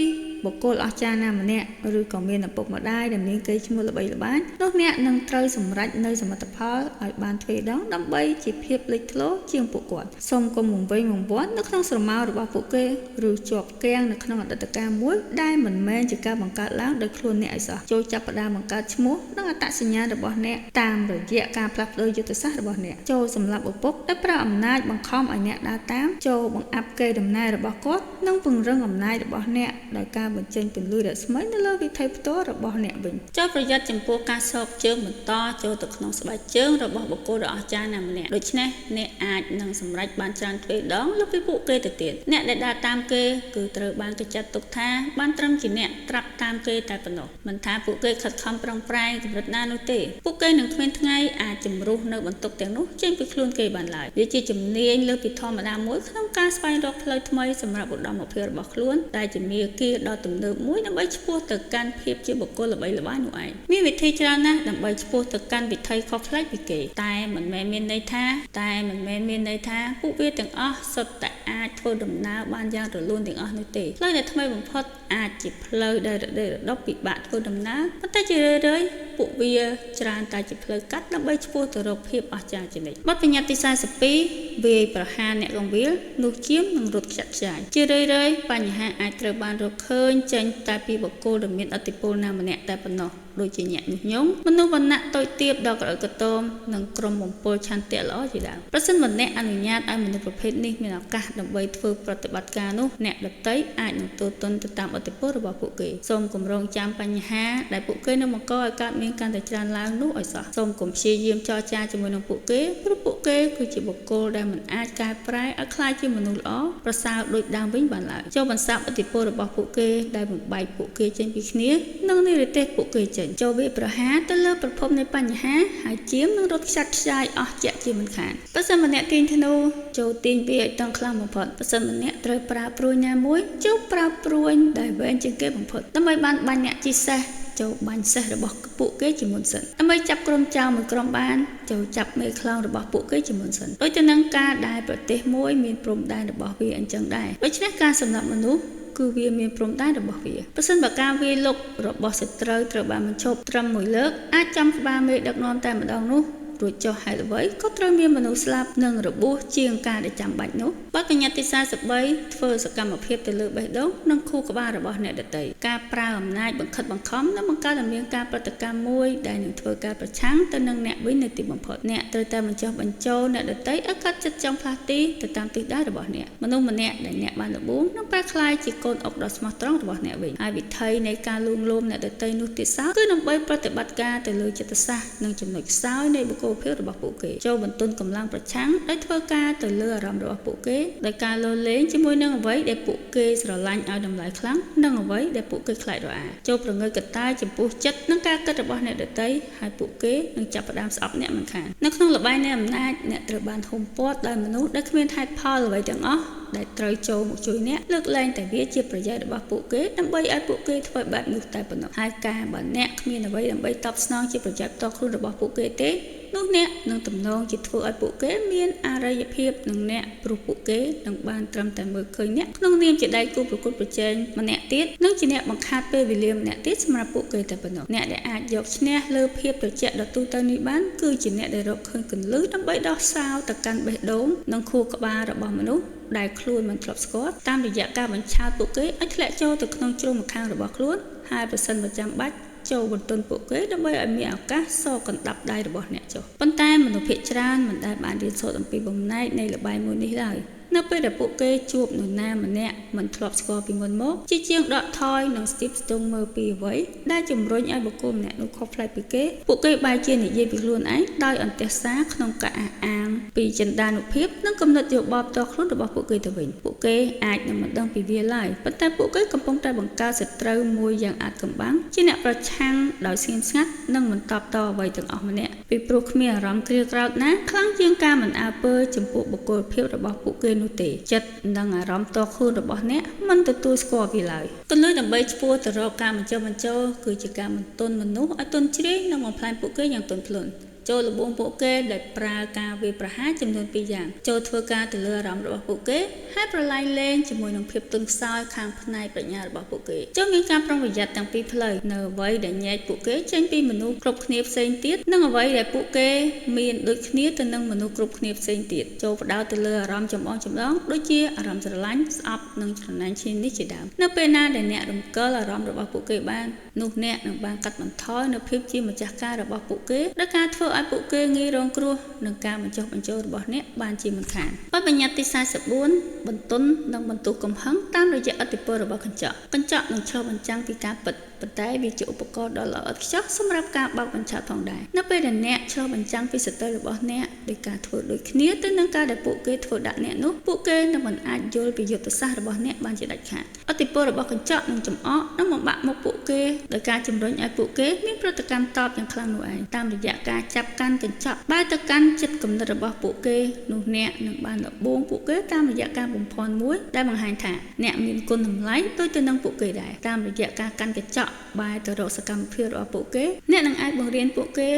បុគ្គលអស្ចារ្យណាម្នាក់ឬក៏មានឪពុកម្ដាយដែលមានកេរ្តិ៍ឈ្មោះល្បីល្បាញនោះអ្នកនឹងត្រូវសម្រេចនៅសមិទ្ធផលឲ្យបានទ្វេដងដើម្បីជាភាពលេចធ្លោជាងពួកគាត់សូមកុំវង្វេងវង្វាន់នៅក្នុងស្រមោលរបស់ពួកគេឬជាប់គាំងនៅក្នុងអតីតកាលមួយដែលមិនមែនជាការបង្កើតឡើងដោយខ្លួនអ្នកឲ្យសោះចូលចាប់ផ្ដើមបង្កើតឈ្មោះនិងអត្តសញ្ញាណរបស់អ្នកតាមរយៈការផ្លាស់ប្ដូរយុទ្ធសាស្ត្ររបស់អ្នកចូលសម្លាប់ឪពុកដែលប្រើអំណាចបង្ខំឲ្យអ្នកដើរតាមចូលបង្អាប់កេរដំណែលរបស់គាត់និងពង្រឹងអំណាចរបស់អ្នកដោយការបញ្ចេញពន្លឺរស្មីនៅលើវិថីផ្ទាល់របស់អ្នកវិញចូលប្រយ័ត្នចំពោះការសោកជើងបន្តចូលទៅក្នុងស្បែកជើងរបស់បុគ្គលដ៏អស្ចារ្យណាម្នាក់ដូច្នេះអ្នកអាចនឹងសម្រេចបានច្រើនទ្វេដងលើសពីពួកគេទៅទៀតអ្នកដែលដើរតាមគេគឺត្រូវបានគេចាត់ទុកថាបានត្រឹមជាអ្នកត្រាប់តាមគេតែប៉ុណ្ណោះមិនថាពួកគេខិតខំប្រឹងប្រែងកម្រិតណានោះទេពួកគេនឹងគ្មានថ្ងៃអាចជំរុះនៅបន្ទុកទាំងនោះចេញពីខ្លួនគេបានឡើយវាជាជំនាញលើសពីធម្មតាមួយក្នុងការស្វែងរកផ្លូវថ្មីសម្រាប់ឧត្តមភាពរបស់ខ្លួនដែលជាមាគ៌ាដ៏ទំនើបមួយដើម្បីឆ្ពោះទៅកាន់ភាពជាបុគ្គលល្បីល្បាញនោះឯងមានវិធីច្រើនណាស់ដើម្បីឆ្ពោះទៅកាន់វិថីខុសប្លែកពីគេតែមិនមែនមានន័យថាពួកវាទាំងអស់សុទ្ធតែអាចធ្វើដំណើរបានយ៉ាងរលូនទាំងអស់នោះទេផ្លូវដែលថ្មីបំផុតអាចជាផ្លូវដែលរដិរដុបពិបាកធ្វើដំណើរប៉ុន្តែជារឿយៗពួកវាច្រើនតែជាផ្លូវកាត់ដើម្បីឆ្ពោះទៅរកភាពអស្ចារ្យជានិច្ចបទបញ្ញត្តិទី42វាយប្រហារអ្នកកងវិលនោះជាមនឹងរត់ខ្ចាត់ខ្ចាយជារឿយៗបញ្ហាអាចត្រូវបានរកឃើញចេញតែពីបុគ្គលដែលមានឥទ្ធិពលណាម្នាក់តែប៉ុណ្ណោះដូចជាអ្នកញុះញង់មនុស្សវណ្ណៈតូចទាបដល់ក្រអៅក្រទមនិងក្រុមបំពុលឆន្ទៈល្អជាដើមប្រសិនបើអ្នកអនុញ្ញាតឲ្យមនុស្សប្រភេទនេះមានឱកាសដើម្បីធ្វើប្រតិបត្តិការនោះអ្នកដទៃអាចនឹងទទន់ទៅតាមឥទ្ធិពលរបស់ពួកគេសូមគម្រោងចាំបញ្ហាដែលពួកគេនឹងបង្កឲ្យកើតមានកាន់តែច្រើនឡើងនោះឲ្យសោះសូមកុំព្យាយាមចរចាជាមួយនឹងពួកគេព្រោះពួកគេគឺជាបុគ្គលដែលមិនអាចកែប្រែឲ្យក្លាយជាមនុស្សល្អប្រសើរដូចដើមវិញបានឡើយចូលបន្សាបឥទ្ធិពលរបស់ពួកគេដែលបំបែកពួកគេចេញពីគ្នានិងនិរទេសពួកគេចេញចូលវាប្រហារទៅលើប្រភពនៃបញ្ហាហើយជាមនឹងរត់ខ្ចាត់ខ្ចាយអស់ជាក់ជាមិនខានប្រសិនម្នាក់ទាញធ្នូចូលទាញវាឲ្យតឹងខ្លាំងបំផុតប្រសិនម្នាក់ត្រូវប្រើព្រួញណាមួយចូលប្រើព្រួញដែលវែងជាងគេបំផុតដើម្បីបានបាញ់អ្នកជិះសេះចូលបាញ់សេះរបស់ពួកគេជាមុនសិនដើម្បីចាប់ក្រុមចោរមួយក្រុមបានចូលចាប់មេខ្លោងរបស់ពួកគេជាមុនសិនដូចទៅនឹងការដែលប្រទេសមួយមានព្រំដែនរបស់វាអញ្ចឹងដែរដូច្នេះការសម្លាប់មនុស្សគឺវាមានព្រំដែនរបស់វាប្រសិនបើការវាយលុករបស់សត្រូវត្រូវបានបញ្ឈប់ត្រឹមមួយលើកអាចចំក្បាលមេដឹកនាំតែម្ដងនោះរួចចុះហេតុអ្វីក៏ត្រូវមានមនុស្សស្លាប់និងរបួសជាងការដែលចាំបាច់នោះបទបញ្ញត្តិទី43ធ្វើសកម្មភាពទៅលើបេះដូងនិងខួរក្បាលរបស់អ្នកដទៃការប្រើអំណាចបង្ខិតបង្ខំនិងបង្កើតឲ្យមានការប្រតិកម្មមួយដែលនឹងធ្វើការប្រឆាំងទៅនឹងអ្នកវិញនៅទីបំផុតអ្នកត្រូវតែបញ្ចុះបញ្ចូលអ្នកដទៃឲ្យកាត់ចិត្តចង់ផ្លាស់ទីទៅតាមទិសដៅរបស់អ្នកមនុស្សម្នាក់ដែលអ្នកបានល្បួងនឹងប្រែក្លាយជាកូនអុកដ៏ស្មោះត្រង់របស់អ្នកវិញហើយវិធីនៃការលួងលោមអ្នកដទៃនោះទៀតសោតគឺដើម្បីប្រតិបត្តិការទៅលើចិត្តសាស្ត្រនិងចំណុចខ្សោយនៃបុគ្គលភាពរបស់ពួកគេចូលបន្ទន់កម្លាំងប្រឆាំងដោយធ្វើការទៅលើអារម្មណ៍របស់ពួកគេដោយការលោលេងជាមួយនឹងអ្វីដែលពួកគេស្រឡាញ់ឲ្យតម្លៃខ្លាំងនិងអ្វីដែលពួកគេខ្លាចរអាចូលប្រងើយកន្តើយចំពោះចិត្តនិងការគិតរបស់អ្នកដទៃហើយពួកគេនឹងចាប់ផ្ដើមស្អប់អ្នកមិនខាននៅក្នុងល្បែងនៃអំណាចអ្នកត្រូវបានហ៊ុមព័ទ្ធដោយមនុស្សដែលគ្មានហេតុផលអ្វីទាំងអស់ដែលត្រូវចូលមកជួយអ្នកលើកលែងតែវាជាប្រយោជន៍របស់ពួកគេដើម្បីឲ្យពួកគេធ្វើបែបនោះតែប៉ុណ្ណោះហើយការបើអ្នកគ្មានអ្វីដើម្បីតបស្នងជាប្រយោជន៍ផ្ទាល់ខ្លួនរបស់ពួកគេទេ នោះអ្នកនឹងទំនងជាធ្វើឲ្យពួកគេមានអរិយភាពនឹងអ្នកព្រោះពួកគេនឹងបានត្រឹមតែមើលឃើញអ្នកក្នុងនាមជាដៃគូប្រកួតប្រជែងម្នាក់ទៀតនិងជាអ្នកបង្ខាតពេលវេលាម្នាក់ទៀតសម្រាប់ពួកគេតែប៉ុណ្ណោះអ្នកដែលអាចយកឈ្នះលើភាពត្រជាក់ដ៏ទូទៅនេះបានគឺជាអ្នកដែលរកឃើញគន្លឹះដើម្បីដោះសោទៅកាន់បេះដូងនិងខួរក្បាលរបស់មនុស្សដែលខ្លួនមិនធ្លាប់ស្គាល់តាមរយៈការបញ្ឆោតពួកគេឲ្យធ្លាក់ចូលទៅក្នុងជ្រុងម្ខាងរបស់ខ្លួនហើយប្រសិនបើចាំបាច់ចូលបន្ទន់ពួកគេដើម្បីឲ្យមានឱកាសសកណ្ដាប់ដៃរបស់អ្នកចុះប៉ុន្តែមនុស្សភាគច្រើនមិនដែលបានរៀនសូត្រអំពីបំណែកនៃល្បែងមួយនេះឡើយនៅពេលដែលពួកគេជួបនរណាម្នាក់មិនធ្លាប់ស្គាល់ពីមុនមកជាជាងដកថយនិងស្ទាបស្ទង់មើលពីអ្វីដែលជំរុញឲ្យបុគ្គលម្នាក់នោះខុសប្លែកពីគេពួកគេបែរជានិយាយពីខ្លួនឯងដោយអន្ទះសារក្នុងការអះអាងពីចិន្តានុភាពនិងគំនិតយោបល់ផ្ទាល់ខ្លួនរបស់ពួកគេទៅវិញពួកគេអាចនឹងមិនដឹងពីវាឡើយប៉ុន្តែពួកគេកំពុងតែបង្កើតសត្រូវមួយយ៉ាងអាថ៌កំបាំងជាអ្នកប្រឆាំងដោយស្ងៀមស្ងាត់និងមិនតបតអ្វីទាំងអស់ម្នាក់ពីព្រោះគ្មានអារម្មណ៍គ្រាក្រោធណាខ្លាំងជាងការមិនអើពើចំពោះបុគ្គលភាពរបស់ពួកគេនោះទេចិត្តនិងអារម្មណ៍ផ្ទាល់ខ្លួនរបស់អ្នកមិនទទួលស្គាល់វាឡើយគន្លឹះដើម្បីឆ្ពោះទៅរកការបញ្ចុះបញ្ចូលគឺជាការបន្ទន់មនុស្សឲ្យទន់ជ្រាយនិងបំផ្លាញពួកគេយ៉ាងទន់ភ្លន់ចូលលបួងពួកគេដោយប្រើការវាយប្រហារចំនួនពីរយ៉ាងចូលធ្វើការទៅលើអារម្មណ៍របស់ពួកគេហើយប្រឡែងលេងជាមួយនឹងភាពទន់ខ្សោយខាងផ្នែកប្រាជ្ញារបស់ពួកគេចូលមានការប្រុងប្រយ័ត្នទាំងពីរផ្លូវនៅអ្វីដែលញែកពួកគេចេញពីមនុស្សគ្រប់គ្នាផ្សេងទៀតនិងអ្វីដែលពួកគេមានដូចគ្នាទៅនឹងមនុស្សគ្រប់គ្នាផ្សេងទៀតចូលផ្ដោតទៅលើអារម្មណ៍ចម្បងចម្ដងដូចជាអារម្មណ៍ស្រឡាញ់ស្អប់និងច្រណែនឈ្នានីសជាដើមនៅពេលណាដែលអ្នករំកិលអារម្មណ៍របស់ពួកគេបាននោះអ្នកនឹងបានកាត់បន្ថយនូវភាពជាម្ចាស់ការរបស់ពួកគេដោយការធ្វើឲ្យពួកគេងាយរងគ្រោះនឹងការបញ្ចុះបញ្ចូលរបស់អ្នកបានជាមិនខានបទបញ្ញត្តិទី44បន្ទន់និងបន្ទោសកំហឹងតាមរយៈឥទ្ធិពលរបស់កញ្ចក់កញ្ចក់នឹងឆ្លុះបញ្ចាំងពីការពិតប៉ុន្តែវាជាឧបករណ៍ដ៏ល្អឥតខ្ចោះសម្រាប់ការបោកបញ្ឆោតផងដែរនៅពេលដែលអ្នកឆ្លុះបញ្ចាំងពីសត្រូវរបស់អ្នកដោយការធ្វើដូចគ្នាទៅនឹងការដែលពួកគេធ្វើដាក់អ្នកនោះពួកគេនឹងមិនអាចយល់ពីយុទ្ធសាស្ត្ររបស់អ្នកបានជាដាច់ខាតឥទ្ធិពលរបស់កញ្ចក់នឹងចំអកនិងបំបាក់មុខពួកគេដោយការជំរុញឲ្យពួកគេមានប្រតិកម្មតបយ៉ាងខ្លាំងនោះឯងតាមរយៈការចាប់កាន់កញ្ចក់បែរទៅកាន់ចិត្តគំនិតរបស់ពួកគេនោះអ្នកនឹងបានលបួងពួកគេតាមរយៈការបំភាន់មួយដែលបង្ហាញថាអ្នកមានគុណតម្លៃដូចទៅនឹងពួកគេដែរតាមរយៈការកាន់កញ្ចក់បែរទៅរកសកម្មភាពរបស់ពួកគេអ្នកនឹងអាចបង្រៀនពួកគេ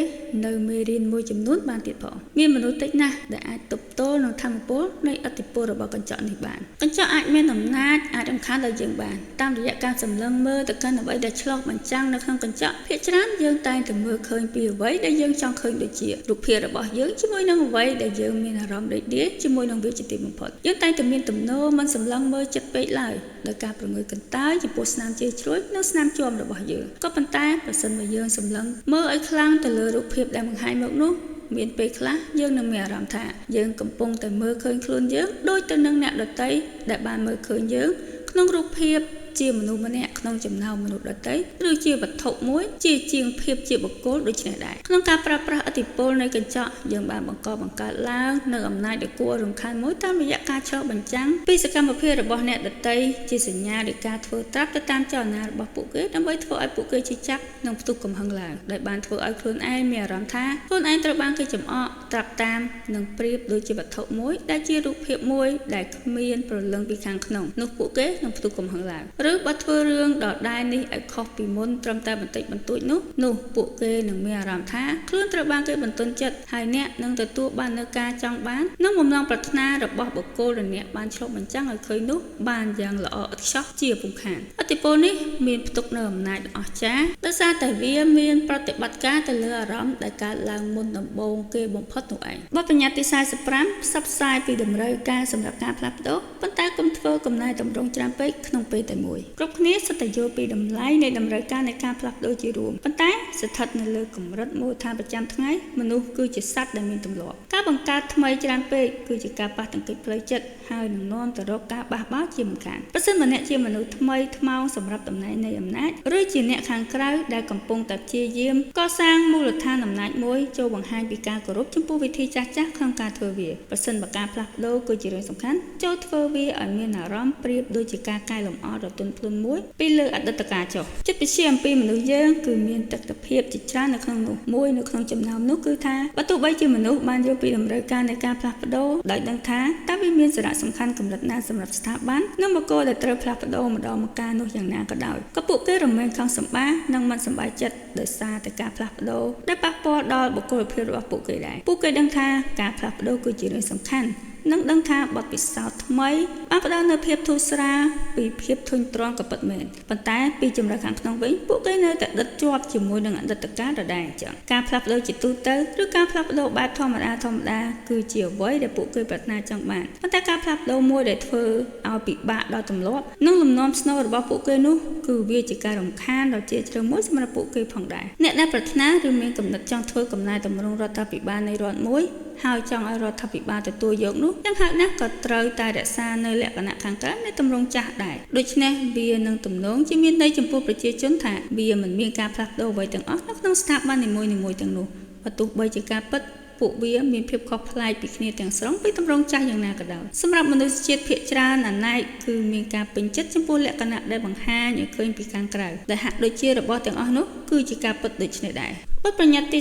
នៅមេរៀនមួយចំនួនបានទៀតផងមានមនុស្សតិចណាស់ដែលអាចទប់ទល់នឹងធម៌ពលនៃឥទ្ធិពលរបស់កញ្ចក់នេះបានកញ្ចក់អាចមានអំណាចអាចរំខានដល់យើងបានតាមរយៈការសម្លឹងមើលទៅកាន់អ្វីដែលឆ្លុះបញ្ចាំងនៅក្នុងកញ្ចក់ភាគច្រើនយើងតែងតែមើលឃើញពីអ្វីដែលយើងចង់ឃើញដូចជារូបភាពរបស់យើងជាមួយនឹងអ្វីដែលយើងមានអារម្មណ៍រីករាយជាមួយនឹងវាជាទីបំផុតយើងតែងតែមានទំនោរមិនសម្លឹងមើលចិត្តពេកឡើយដោយការប្រងើយកន្តើយចំពោះស្នាមជេរជ្រួយនិងស្នាមជាំរបស់យើងក៏ប៉ុន្តែប្រសិនបើយើងសម្លឹងមើលឲ្យខ្លាំងទៅលើរូបភាពដែលបង្ហាញមកនោះមានពេលខ្លះយើងនឹងមានអារម្មណ៍ថាយើងកំពុងតែមើលឃើញខ្លួនយើងដូចទៅនឹងអ្នកដទៃដែលបានមើលឃើញយើងក្នុងរូបភាពជាមនុស្សម្នាក់ក្នុងចំណោមមនុស្សដទៃឬជាវត្ថុមួយជាជាងភាពជាបុគ្គលដូចនេះដែរក្នុងការប្រើប្រាស់ឥទ្ធិពលនៃកញ្ចក់យើងបានបង្កបង្កើតឡើងនូវអំណាចដ៏គួរឲ្យរំខានមួយតាមរយៈការឆ្លុះបញ្ចាំងពីសកម្មភាពរបស់អ្នកដទៃជាសញ្ញានៃការធ្វើត្រាប់ទៅតាមចលនារបស់ពួកគេដើម្បីធ្វើឲ្យពួកគេឈឺចាប់និងផ្ទុះកំហឹងឡើងដោយបានធ្វើឲ្យខ្លួនឯងមានអារម្មណ៍ថាខ្លួនឯងត្រូវបានគេចំអកត្រាប់តាមនិងប្រៀបដូចជាវត្ថុមួយដែលជារូបភាពមួយដែលគ្មានព្រលឹងពីខាងក្នុងនោះពួកគេនឹងផ្ទុះកំហឹងឡើងឬបើធ្វើរឿងដដែលនេះឲ្យខុសពីមុនត្រឹមតែបន្តិចបន្តួចនោះពួកគេនឹងមានអារម្មណ៍ថាខ្លួនត្រូវបានគេបន្ទន់ចិត្តហើយអ្នកនឹងទទួលបាននូវការចង់បាននិងបំណងប្រាថ្នារបស់បុគ្គលដែលអ្នកបានឆ្លុះបញ្ចាំងឲ្យឃើញនោះបានយ៉ាងល្អឥតខ្ចោះជាពុំខានឥទ្ធិពលនេះមានផ្ទុកនូវអំណាចដ៏អស្ចារ្យដោយសារតែវាមានប្រតិបត្តិការទៅលើអារម្មណ៍ដែលកើតឡើងមុនដំបូងគេបំផុតនោះឯងបទបញ្ញត្តិទី45ផ្សព្វផ្សាយពីតម្រូវការសម្រាប់ការផ្លាស់ប្ដូរប៉ុន្តែកុំធ្វើកំណែតម្រង់ច្រើនពេកក្នុងពេលតែមួយគ្រប់គ្នាសុទ្ធតែយល់ពីតម្លៃនៃតម្រូវការនៃការផ្លាស់ប្ដូរជារួមប៉ុន្តែស្ថិតនៅលើកម្រិតមូលដ្ឋានប្រចាំថ្ងៃមនុស្សគឺជាសត្វដែលមានទម្លាប់ការបង្កើតថ្មីច្រើនពេកគឺជាការប៉ះទង្គិចផ្លូវចិត្តហើយនឹងនាំទៅរកការបះបោរជាមិនខានប្រសិនបើអ្នកជាមនុស្សថ្មីថ្មោងសម្រាប់តំណែងនៃអំណាចឬជាអ្នកខាងក្រៅដែលកំពុងតែព្យាយាមកសាងមូលដ្ឋានអំណាចមួយចូលបង្ហាញពីការគោរពចំពោះវិធីចាស់ៗក្នុងការធ្វើវាប្រសិនបើការផ្លាស់ប្ដូរគឺជារឿងសំខាន់ចូលធ្វើវាឲ្យមានអារម្មណ៍ប្រៀបដូចជាការកែលម្អដ៏ទន់ភ្លន់មួយពីលើអតីតកាលចុះចិត្តវិទ្យាអំពីមនុស្សយើងគឺមានទិដ្ឋភាពជាច្រើននៅក្នុងនោះមួយនៅក្នុងចំណោមនោះគឺថាបើទោះបីជាមនុស្សបានយល់ពី តម្រូវការនៃការផ្លាស់ប្ដូរដោយដឹងថាតើវាមានសារៈសំខាន់កម្រិតណាសម្រាប់ស្ថាប័ននិងបុគ្គលដែលត្រូវផ្លាស់ប្ដូរម្ដងម្កាលនោះយ៉ាងណាក៏ដោយក៏ពួកគេរមែងខឹងសម្បានិងមិនសប្បាយចិត្តដោយសារតែការផ្លាស់ប្ដូរដែលប៉ះពាល់ដល់បុគ្គលភាពរបស់ពួកគេដែរពួកគេដឹងថាការផ្លាស់ប្ដូរគឺជារឿងសំខាន់និងដឹងថាបទពិសោធន៍ថ្មីបានផ្ដល់នូវភាពធូរស្រាលពីភាពធុញទ្រាន់ក៏ពិតមែនប៉ុន្តែពីជម្រៅខាងក្នុងវិញពួកគេនៅតែដិតជាប់ជាមួយនឹងអតីតកាលដដែលអញ្ចឹងការផ្លាស់ប្ដូរជាទូទៅឬការផ្លាស់ប្ដូរបែបធម្មតាគឺជាអ្វីដែលពួកគេប្រាថ្នាចង់បានប៉ុន្តែការផ្លាស់ប្ដូរមួយដែលធ្វើឲ្យពិបាកដល់ទម្លាប់និងលំនាំស្នូលរបស់ពួកគេនោះគឺវាជាការរំខានដ៏ជ្រាលជ្រៅមួយសម្រាប់ពួកគេផងដែរអ្នកដែលប្រាថ្នាឬមានគំនិតចង់ធ្វើកំណែទម្រង់រដ្ឋាភិបាលនៃរដ្ឋមួយហើយចង់ឲ្យរដ្ឋាភិបាលទទួលយកនោះយ៉ាងហោចណាស់ក៏ត្រូវតែរក្សានៅលក្ខណៈខាងក្រៅនៃទម្រង់ចាស់ដែរដូច្នេះវានឹងទំនងជាមានន័យចំពោះប្រជាជនថាវាមិនមានការផ្លាស់ប្ដូរអ្វីទាំងអស់នៅក្នុងស្ថាប័ននីមួយៗទាំងនោះបើទោះបីជាការពិតពួកវាមានភាពខុសប្លែកពីគ្នាទាំងស្រុងពីទម្រង់ចាស់យ៉ាងណាក៏ដោយសម្រាប់មនុស្សជាតិភាគច្រើនអាណែកគឺមានការពេញចិត្តចំពោះលក្ខណៈដែលបង្ហាញឲ្យឃើញពីខាងក្រៅដែលហាក់ដូចជារបស់ទាំងអស់នោះគឺជាការពិតដូចនេះដែរបទបញ្ញត្តិទី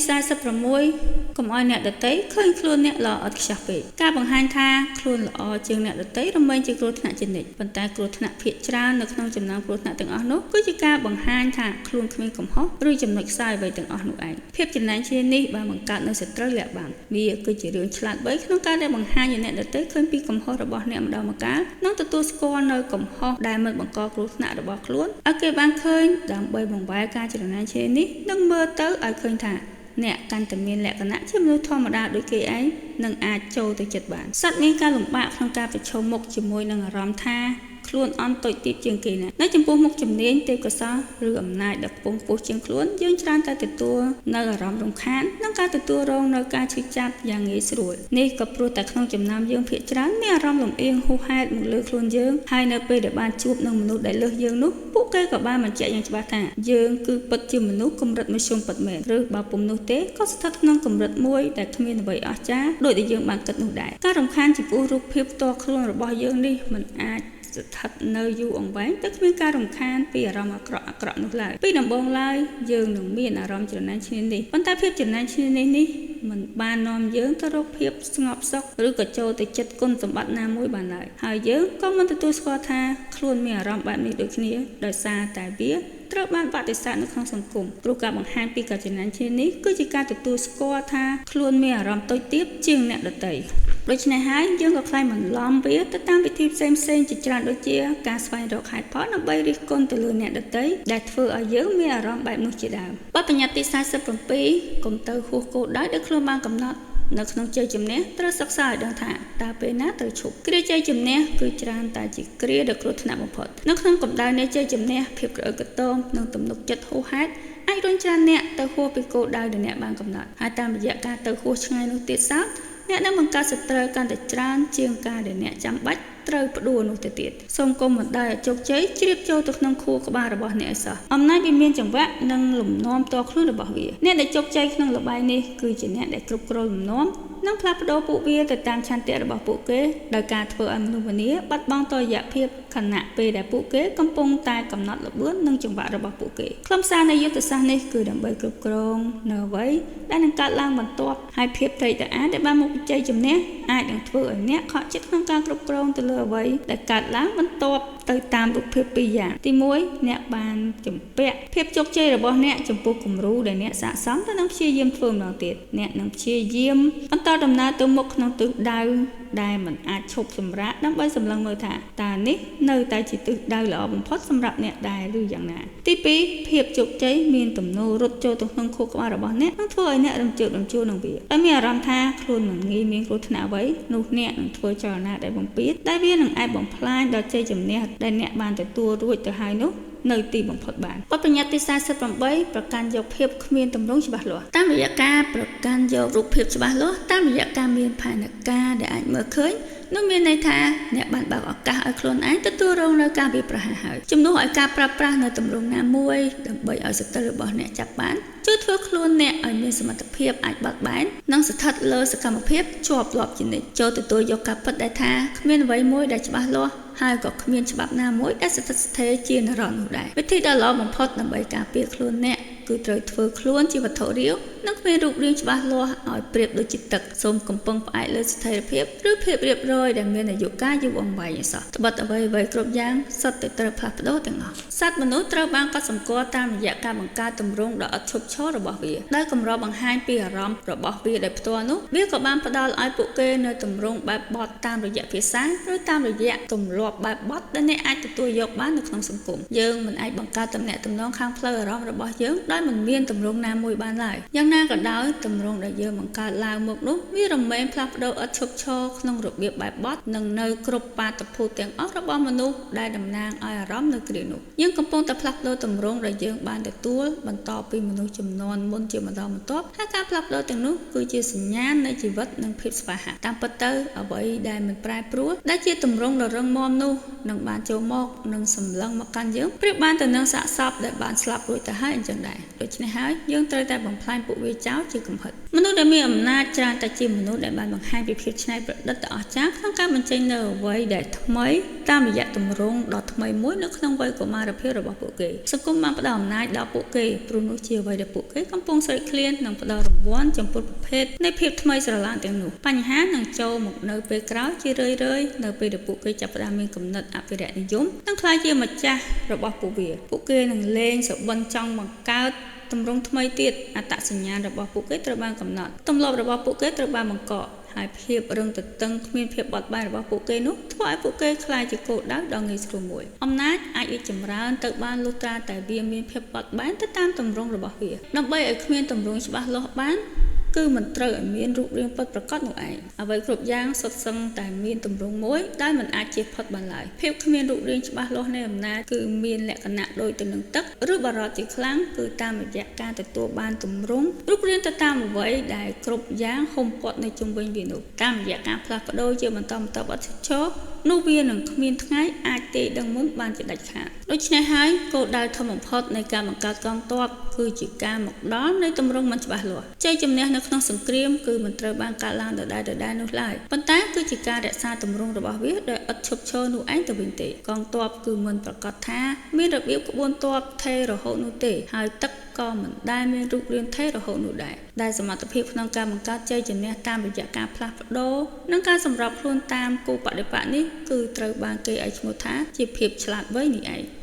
46កុំឲ្យអ្នកដទៃឃើញខ្លួនអ្នកល្អឥតខ្ចោះពេកការបង្ហាញថាខ្លួនល្អជាងអ្នកដទៃរមែងជាគ្រោះថ្នាក់ជានិច្ចប៉ុន្តែគ្រោះថ្នាក់ភាគច្រើននៅក្នុងចំណោមគ្រោះថ្នាក់ទាំងអស់នោះគឺជាការបង្ហាញថាខ្លួនគ្មានកំហុសឬចំណុចខ្សោយអ្វីទាំងអស់នោះឯងភាពចំណេញជានេះបានបង្កើតនូវសត្រូវលាក់បាំងវាគឺជារឿងឆ្លាតវៃក្នុងការដែលបង្ហាញឲ្យអ្នកដទៃឃើញពីកំហុសរបស់អ្នកម្ដងម្កាលនិងទទួលស្គាល់នៅកំហុសដែលមិនបង្កគ្រោះថ្នាក់របស់ខ្លួនឲ្យគេបានឃើញដើម្បីបង្វែរការច្រណែនឈ្នានីសនិងមើលទៅឲ្យឃើញថាអ្នកកាន់តែមានលក្ខណៈជាមនុស្សធម្មតាដូចគេឯងនិងអាចចូលទៅចិត្តបានសត្វមានការលំបាកក្នុងការប្រឈមមុខជាមួយនឹងអារម្មណ៍ថាខ្លួនអន់តូចទាបជាងគេណានៅចំពោះមុខជំនាញទេពកោសល្យឬអំណាចដ៏ខ្ពង់ខ្ពស់ជាងខ្លួនយើងច្រើនតែទទួលនៅអារម្មណ៍រំខាននិងការទទួលរងនៅការឈឺចាប់យ៉ាងងាយស្រួលនេះក៏ព្រោះតែក្នុងចំណោមយើងភាគច្រើនមានអារម្មណ៍លំអៀងហួសហេតុមកលើខ្លួនយើងហើយនៅពេលដែលបានជួបនឹងមនុស្សដែលលើសយើងនោះពួកគេក៏បានបញ្ជាក់យ៉ាងច្បាស់ថាយើងគឺពិតជាមនុស្សកម្រិតមធ្យមពិតមែនឬបើពុំនោះទេក៏ស្ថិតក្នុងកម្រិតមួយដែលគ្មានអ្វីអស្ចារ្យដូចដែលយើងបានគិតនោះដែរការរំខានចំពោះរូបភាពផ្ទាល់ខ្លួនរបស់យើងនេះមិនអាចស្ថិតនៅយូរអង្វែងតែគ្មានការរំខានពីអារម្មណ៍អាក្រក់នោះឡើយពីដំបូងឡើយយើងនឹងមានអារម្មណ៍ច្រណែនឈ្នានីសប៉ុន្តែភាពច្រណែនឈ្នានីសនេះមិនបាននាំយើងទៅរកភាពស្ងប់សុខឬក៏ចូលទៅចិត្តគុណសម្បត្តិណាមួយបានឡើយហើយយើងក៏មិនទទួលស្គាល់ថាខ្លួនមានអារម្មណ៍បែបនេះដូចគ្នាដោយសារតែវាត្រូវបានបដិសេធនៅក្នុងសង្គមព្រោះការបង្ហាញពីការច្រណែនឈ្នានីសគឺជាការទទួលស្គាល់ថាខ្លួនមានអារម្មណ៍តូចទាបជាងអ្នកដទៃដូច្នេះហើយយើងក៏ក្លែងបន្លំវាទៅតាមវិធីផ្សេងៗជាច្រើនដូចជាការស្វែងរកហេតុផលដើម្បីរិះគន់ទៅលើអ្នកដទៃដែលធ្វើឲ្យយើងមានអារម្មណ៍បែបនោះជាដើមបទបញ្ញត្តិទី47កុំទៅហួសគោលដៅដែលខ្លួនបានកំណត់នៅក្នុងជ័យជំនះត្រូវសិក្សាឲ្យដឹងថាតើពេលណាត្រូវឈប់គ្រាជ័យជំនះគឺច្រើនតែជាគ្រាដ៏គ្រោះថ្នាក់បំផុតនៅក្នុងកម្ដៅនៃជ័យជំនះភាពក្រអឺកន្ទមនិងទំនុកចិត្តហួសហេតុអាចរុញច្រានអ្នកទៅហួសពីគោលដៅដែលអ្នកបានកំណត់ហើយតាមរយៈការទៅហួសឆ្ងាយនោះទៀតសោតអ្នកនឹងបង្កើតសត្រូវកាន់តែច្រើនជាងការដែលអ្នកចាំបាច់ត្រូវផ្ដួលនោះទៅទៀតសូមកុំបណ្ដោយឲ្យជោគជ័យជ្រាបចូលទៅក្នុងខួរក្បាលរបស់អ្នកឲ្យសោះអំណាចវាមានចង្វាក់និងលំនាំផ្ទាល់ខ្លួនរបស់វាអ្នកដែលជោគជ័យក្នុងល្បែងនេះគឺជាអ្នកដែលគ្រប់គ្រងលំនាំនិងផ្លាស់ប្ដូរពួកវាទៅតាមឆន្ទៈរបស់ពួកគេដោយការធ្វើឲ្យមនុស្សម្នាបាត់បង់តុល្យភាពខណៈពេលដែលពួកគេកំពុងតែកំណត់ល្បឿននិងចង្វាក់របស់ពួកគេខ្លឹមសារនៃយុទ្ធសាស្ត្រនេះគឺដើម្បីគ្រប់គ្រងនៅអ្វីដែលនឹងកើតឡើងបន្ទាប់ហើយភាពត្រេកត្រអាលដែលបានមកពីជ័យជំនះអាចនឹងធ្វើឲ្យអ្នកខកចិត្តក្នុងការគ្រប់គ្រងទៅលើអ្វីដែលកើតឡើងបន្ទាប់ទៅតាមរូបភាពពីរយ៉ាងទី1អ្នកបានជំពាក់ភាពជោគជ័យរបស់អ្នកចំពោះគំរូដែលអ្នកស័ក្តិសមទៅនឹងព្យាយាមធ្វើម្ដងទៀតអ្នកនឹងព្យាយាមបន្តដំណើរទៅមុខក្នុងទិសដៅដែលមិនអាចឈប់សម្រាកដើម្បីសម្លឹងមើលថាតើនេះនៅតែជាទិសដៅល្អបំផុតសម្រាប់អ្នកដែរឬយ៉ាងណាទី2ភាពជោគជ័យមានទំនោររត់ចូលទៅក្នុងខួរក្បាលរបស់អ្នកនិងធ្វើឲ្យអ្នករំជើបរំជួលនឹងវាដោយមានអារម្មណ៍ថាខ្លួនមិនងាយមានគ្រោះថ្នាក់អ្វីនោះអ្នកនឹងធ្វើចលនាដែលបំពានដែលវានឹងអាចបំផ្លាញដល់ជ័យជំនះដែលអ្នកបានទទួលរួចទៅហើយនោះនៅទីបំផុតបានបទបញ្ញត្តិទី48ប្រកាន់យកភាពគ្មានទម្រង់ច្បាស់លាស់តាមរយៈការប្រកាន់យករូបភាពច្បាស់លាស់តាមរយៈការមានផែនការដែលអាចមើលឃើញនោះមានន័យថាអ្នកបានបើកឱកាសឲ្យខ្លួនឯងទទួលរងនៅការវាយប្រហារហើយជំនួសឲ្យការប្រើប្រាស់នៅទម្រង់ណាមួយដើម្បីឲ្យសត្រូវរបស់អ្នកចាប់បានជួយធ្វើខ្លួនអ្នកឲ្យមានសមត្ថភាពអាចបត់បែននិងស្ថិតលើសកម្មភាពជាប់លាប់ជានិច្ចចូលទទួលយកការពិតដែលថាគ្មានអ្វីមួយដែលច្បាស់លាស់ហើយក៏គ្មានច្បាប់ណាមួយដែលស្ថិតស្ថេរជានិរន្តរ៍នោះដែរវិធីដ៏ល្អបំផុតដើម្បីការពារខ្លួនអ្នកគឺត្រូវធ្វើខ្លួនជាវត្ថុរាវ និងគ្មានរូបរាងច្បាស់លាស់ឲ្យប្រៀបដូចជាទឹកសូមកំពុងផ្អែកលើស្ថិរភាពឬភាពរៀបរយដែលមានអាយុកាលយូរអង្វែងឯសោះត្បិតអ្វីៗគ្រប់យ៉ាងសុទ្ធតែត្រូវផ្លាស់ប្ដូរទាំងអស់សត្វមនុស្សត្រូវបានកត់សម្គាល់តាមរយៈការបង្កើតទម្រង់ដ៏ឥតឈប់ឈររបស់វាដែលកម្របង្ហាញពីអារម្មណ៍របស់វាដោយផ្ទាល់នោះវាក៏បានផ្ដល់ឲ្យពួកគេនៅទម្រង់បែបបទតាមរយៈភាសាឬតាមរយៈទម្លាប់បែបបទដែលអ្នកអាចទទួលយកបាននៅក្នុងសង្គមយើងមិនអាចបង្កើតទំនាក់ទំនងខាងផ្លូវអារម្មណ៍របស់យើងដោយមិនមានទម្រង់ណាមួយបានឡើយយ៉ាងណាក៏ដោយទម្រង់ដែលយើងបង្កើតឡើងមកនោះវារមែងផ្លាស់ប្ដូរឥតឈប់ឈរក្នុងរបៀបបែបបទនិងនៅគ្រប់បាតុភូតទាំងអស់របស់មនុស្សដែលតំណាងឲ្យអារម្មណ៍នៅគ្រានោះយើងកំពុងតែផ្លាស់ប្ដូរទម្រង់ដែលយើងបានទទួលបន្តពីមនុស្សជំនាន់មុនជាបន្តបន្ទាប់ហើយការផ្លាស់ប្ដូរទាំងនោះគឺជាសញ្ញាណនៃជីវិតនិងភាពស្វាហាប់តាមពិតទៅអ្វីដែលមិនប្រែប្រួលដែលជាទម្រង់ដ៏រឹងមាំនោះនឹងបានចូលមកនិងសម្លឹងមកកាន់យើងប្រៀបបានទៅនឹងសាកសពដែលបានស្លាប់រួចទៅហើយអញ្ចឹងដែរដូច្នេះហើយយើងត្រូវតែបំផ្លាញពួកវាចោលជាកំហិតមនុស្សដែលមានអំណាចច្រើនតែជាមនុស្សដែលបានបង្ហាញពីភាពច្នៃប្រឌិតដ៏អស្ចារ្យក្នុងការបញ្ចេញនូវអ្វីដែលថ្មីតាមរយៈទម្រង់ដ៏ថ្មីមួយនៅក្នុងវ័យកុមារភាពរបស់ពួកគេសង្គមបានផ្ដល់អំណាចដល់ពួកគេព្រោះនោះជាអ្វីដែលពួកគេកំពុងស្រេកឃ្លាននិងផ្ដល់រង្វាន់ចំពោះប្រភេទនៃភាពថ្មីស្រឡាងទាំងនោះបញ្ហានឹងចូលមកនៅពេលក្រោយជារឿយៗនៅពេលដែលពួកគេចាប់ផ្ដើមមានគំនិតអភិរក្សនិយមនិងក្លាយជាម្ចាស់របស់ពួកវាពួកគេនឹងលែងសុបិនចង់បង្កើតទម្រង់ថ្មីទៀតអត្តសញ្ញាណរបស់ពួកគេត្រូវបានកំណត់ទម្លាប់របស់ពួកគេត្រូវបានបង្កកហើយភាពរឹងទទឹងគ្មានភាពបត់បែនរបស់ពួកគេនោះធ្វើឲ្យពួកគេក្លាយជាគោលដៅដ៏ងាយស្រួលមួយអំណាចអាចរីកចម្រើនទៅបានលុះត្រាតែវាមានភាពបត់បែនទៅតាមទម្រង់របស់វាដើម្បីឲ្យគ្មានទម្រង់ច្បាស់លាស់បានគឺមិនត្រូវឲ្យមានរូបរាងពិតប្រាកដនោះឯងអ្វីគ្រប់យ៉ាងសុទ្ធសឹងតែមានទម្រង់មួយដែលមិនអាចជៀសផុតបានឡើយភាពគ្មានរូបរាងច្បាស់លាស់នៃអំណាចគឺមានលក្ខណៈដូចទៅនឹងទឹកឬបារត់ជាខ្លាំងគឺតាមរយៈការទទួលបានទម្រង់រូបរាងទៅតាមអ្វីដែលគ្រប់យ៉ាងហុំព័ទ្ធនៅជុំវិញវានោះតាមរយៈការផ្លាស់ប្ដូរជាបន្តបន្ទាប់ឥតឈប់ឈរនោះវានឹងគ្មានថ្ងៃអាចទេដឹងមុនបានជាដាច់ខាតដូច្នេះហើយគោលដៅធំបំផុតនៃការបង្កើតកងទ័ពគឺជាការមកដល់នៃទម្រង់មិនច្បាស់លាស់ជ័យជំនះនៅក្នុងសង្គ្រាមគឺមិនត្រូវបានកើតឡើងដដែលៗនោះឡើយប៉ុន្តែគឺជាការរក្សាទម្រង់របស់វាដោយឥតឈប់ឈរនោះឯងទៅវិញទេកងទ័ពគឺមិនប្រាកដថាមានរបៀបក្បួនទ័ពថេររហូតនោះទេហើយទឹកក៏មិនដែលមានរូបរាងថេររហូតនោះដែរដែលសមត្ថភាពក្នុងការបង្កើតជ័យជំនះតាមរយៈការផ្លាស់ប្ដូរនិងការសម្របខ្លួនតាមគូបដិបក្ខនេះគឺត្រូវបានគេឲ្យឈ្មោះថាជាភាពឆ្លាតវៃនេះឯង។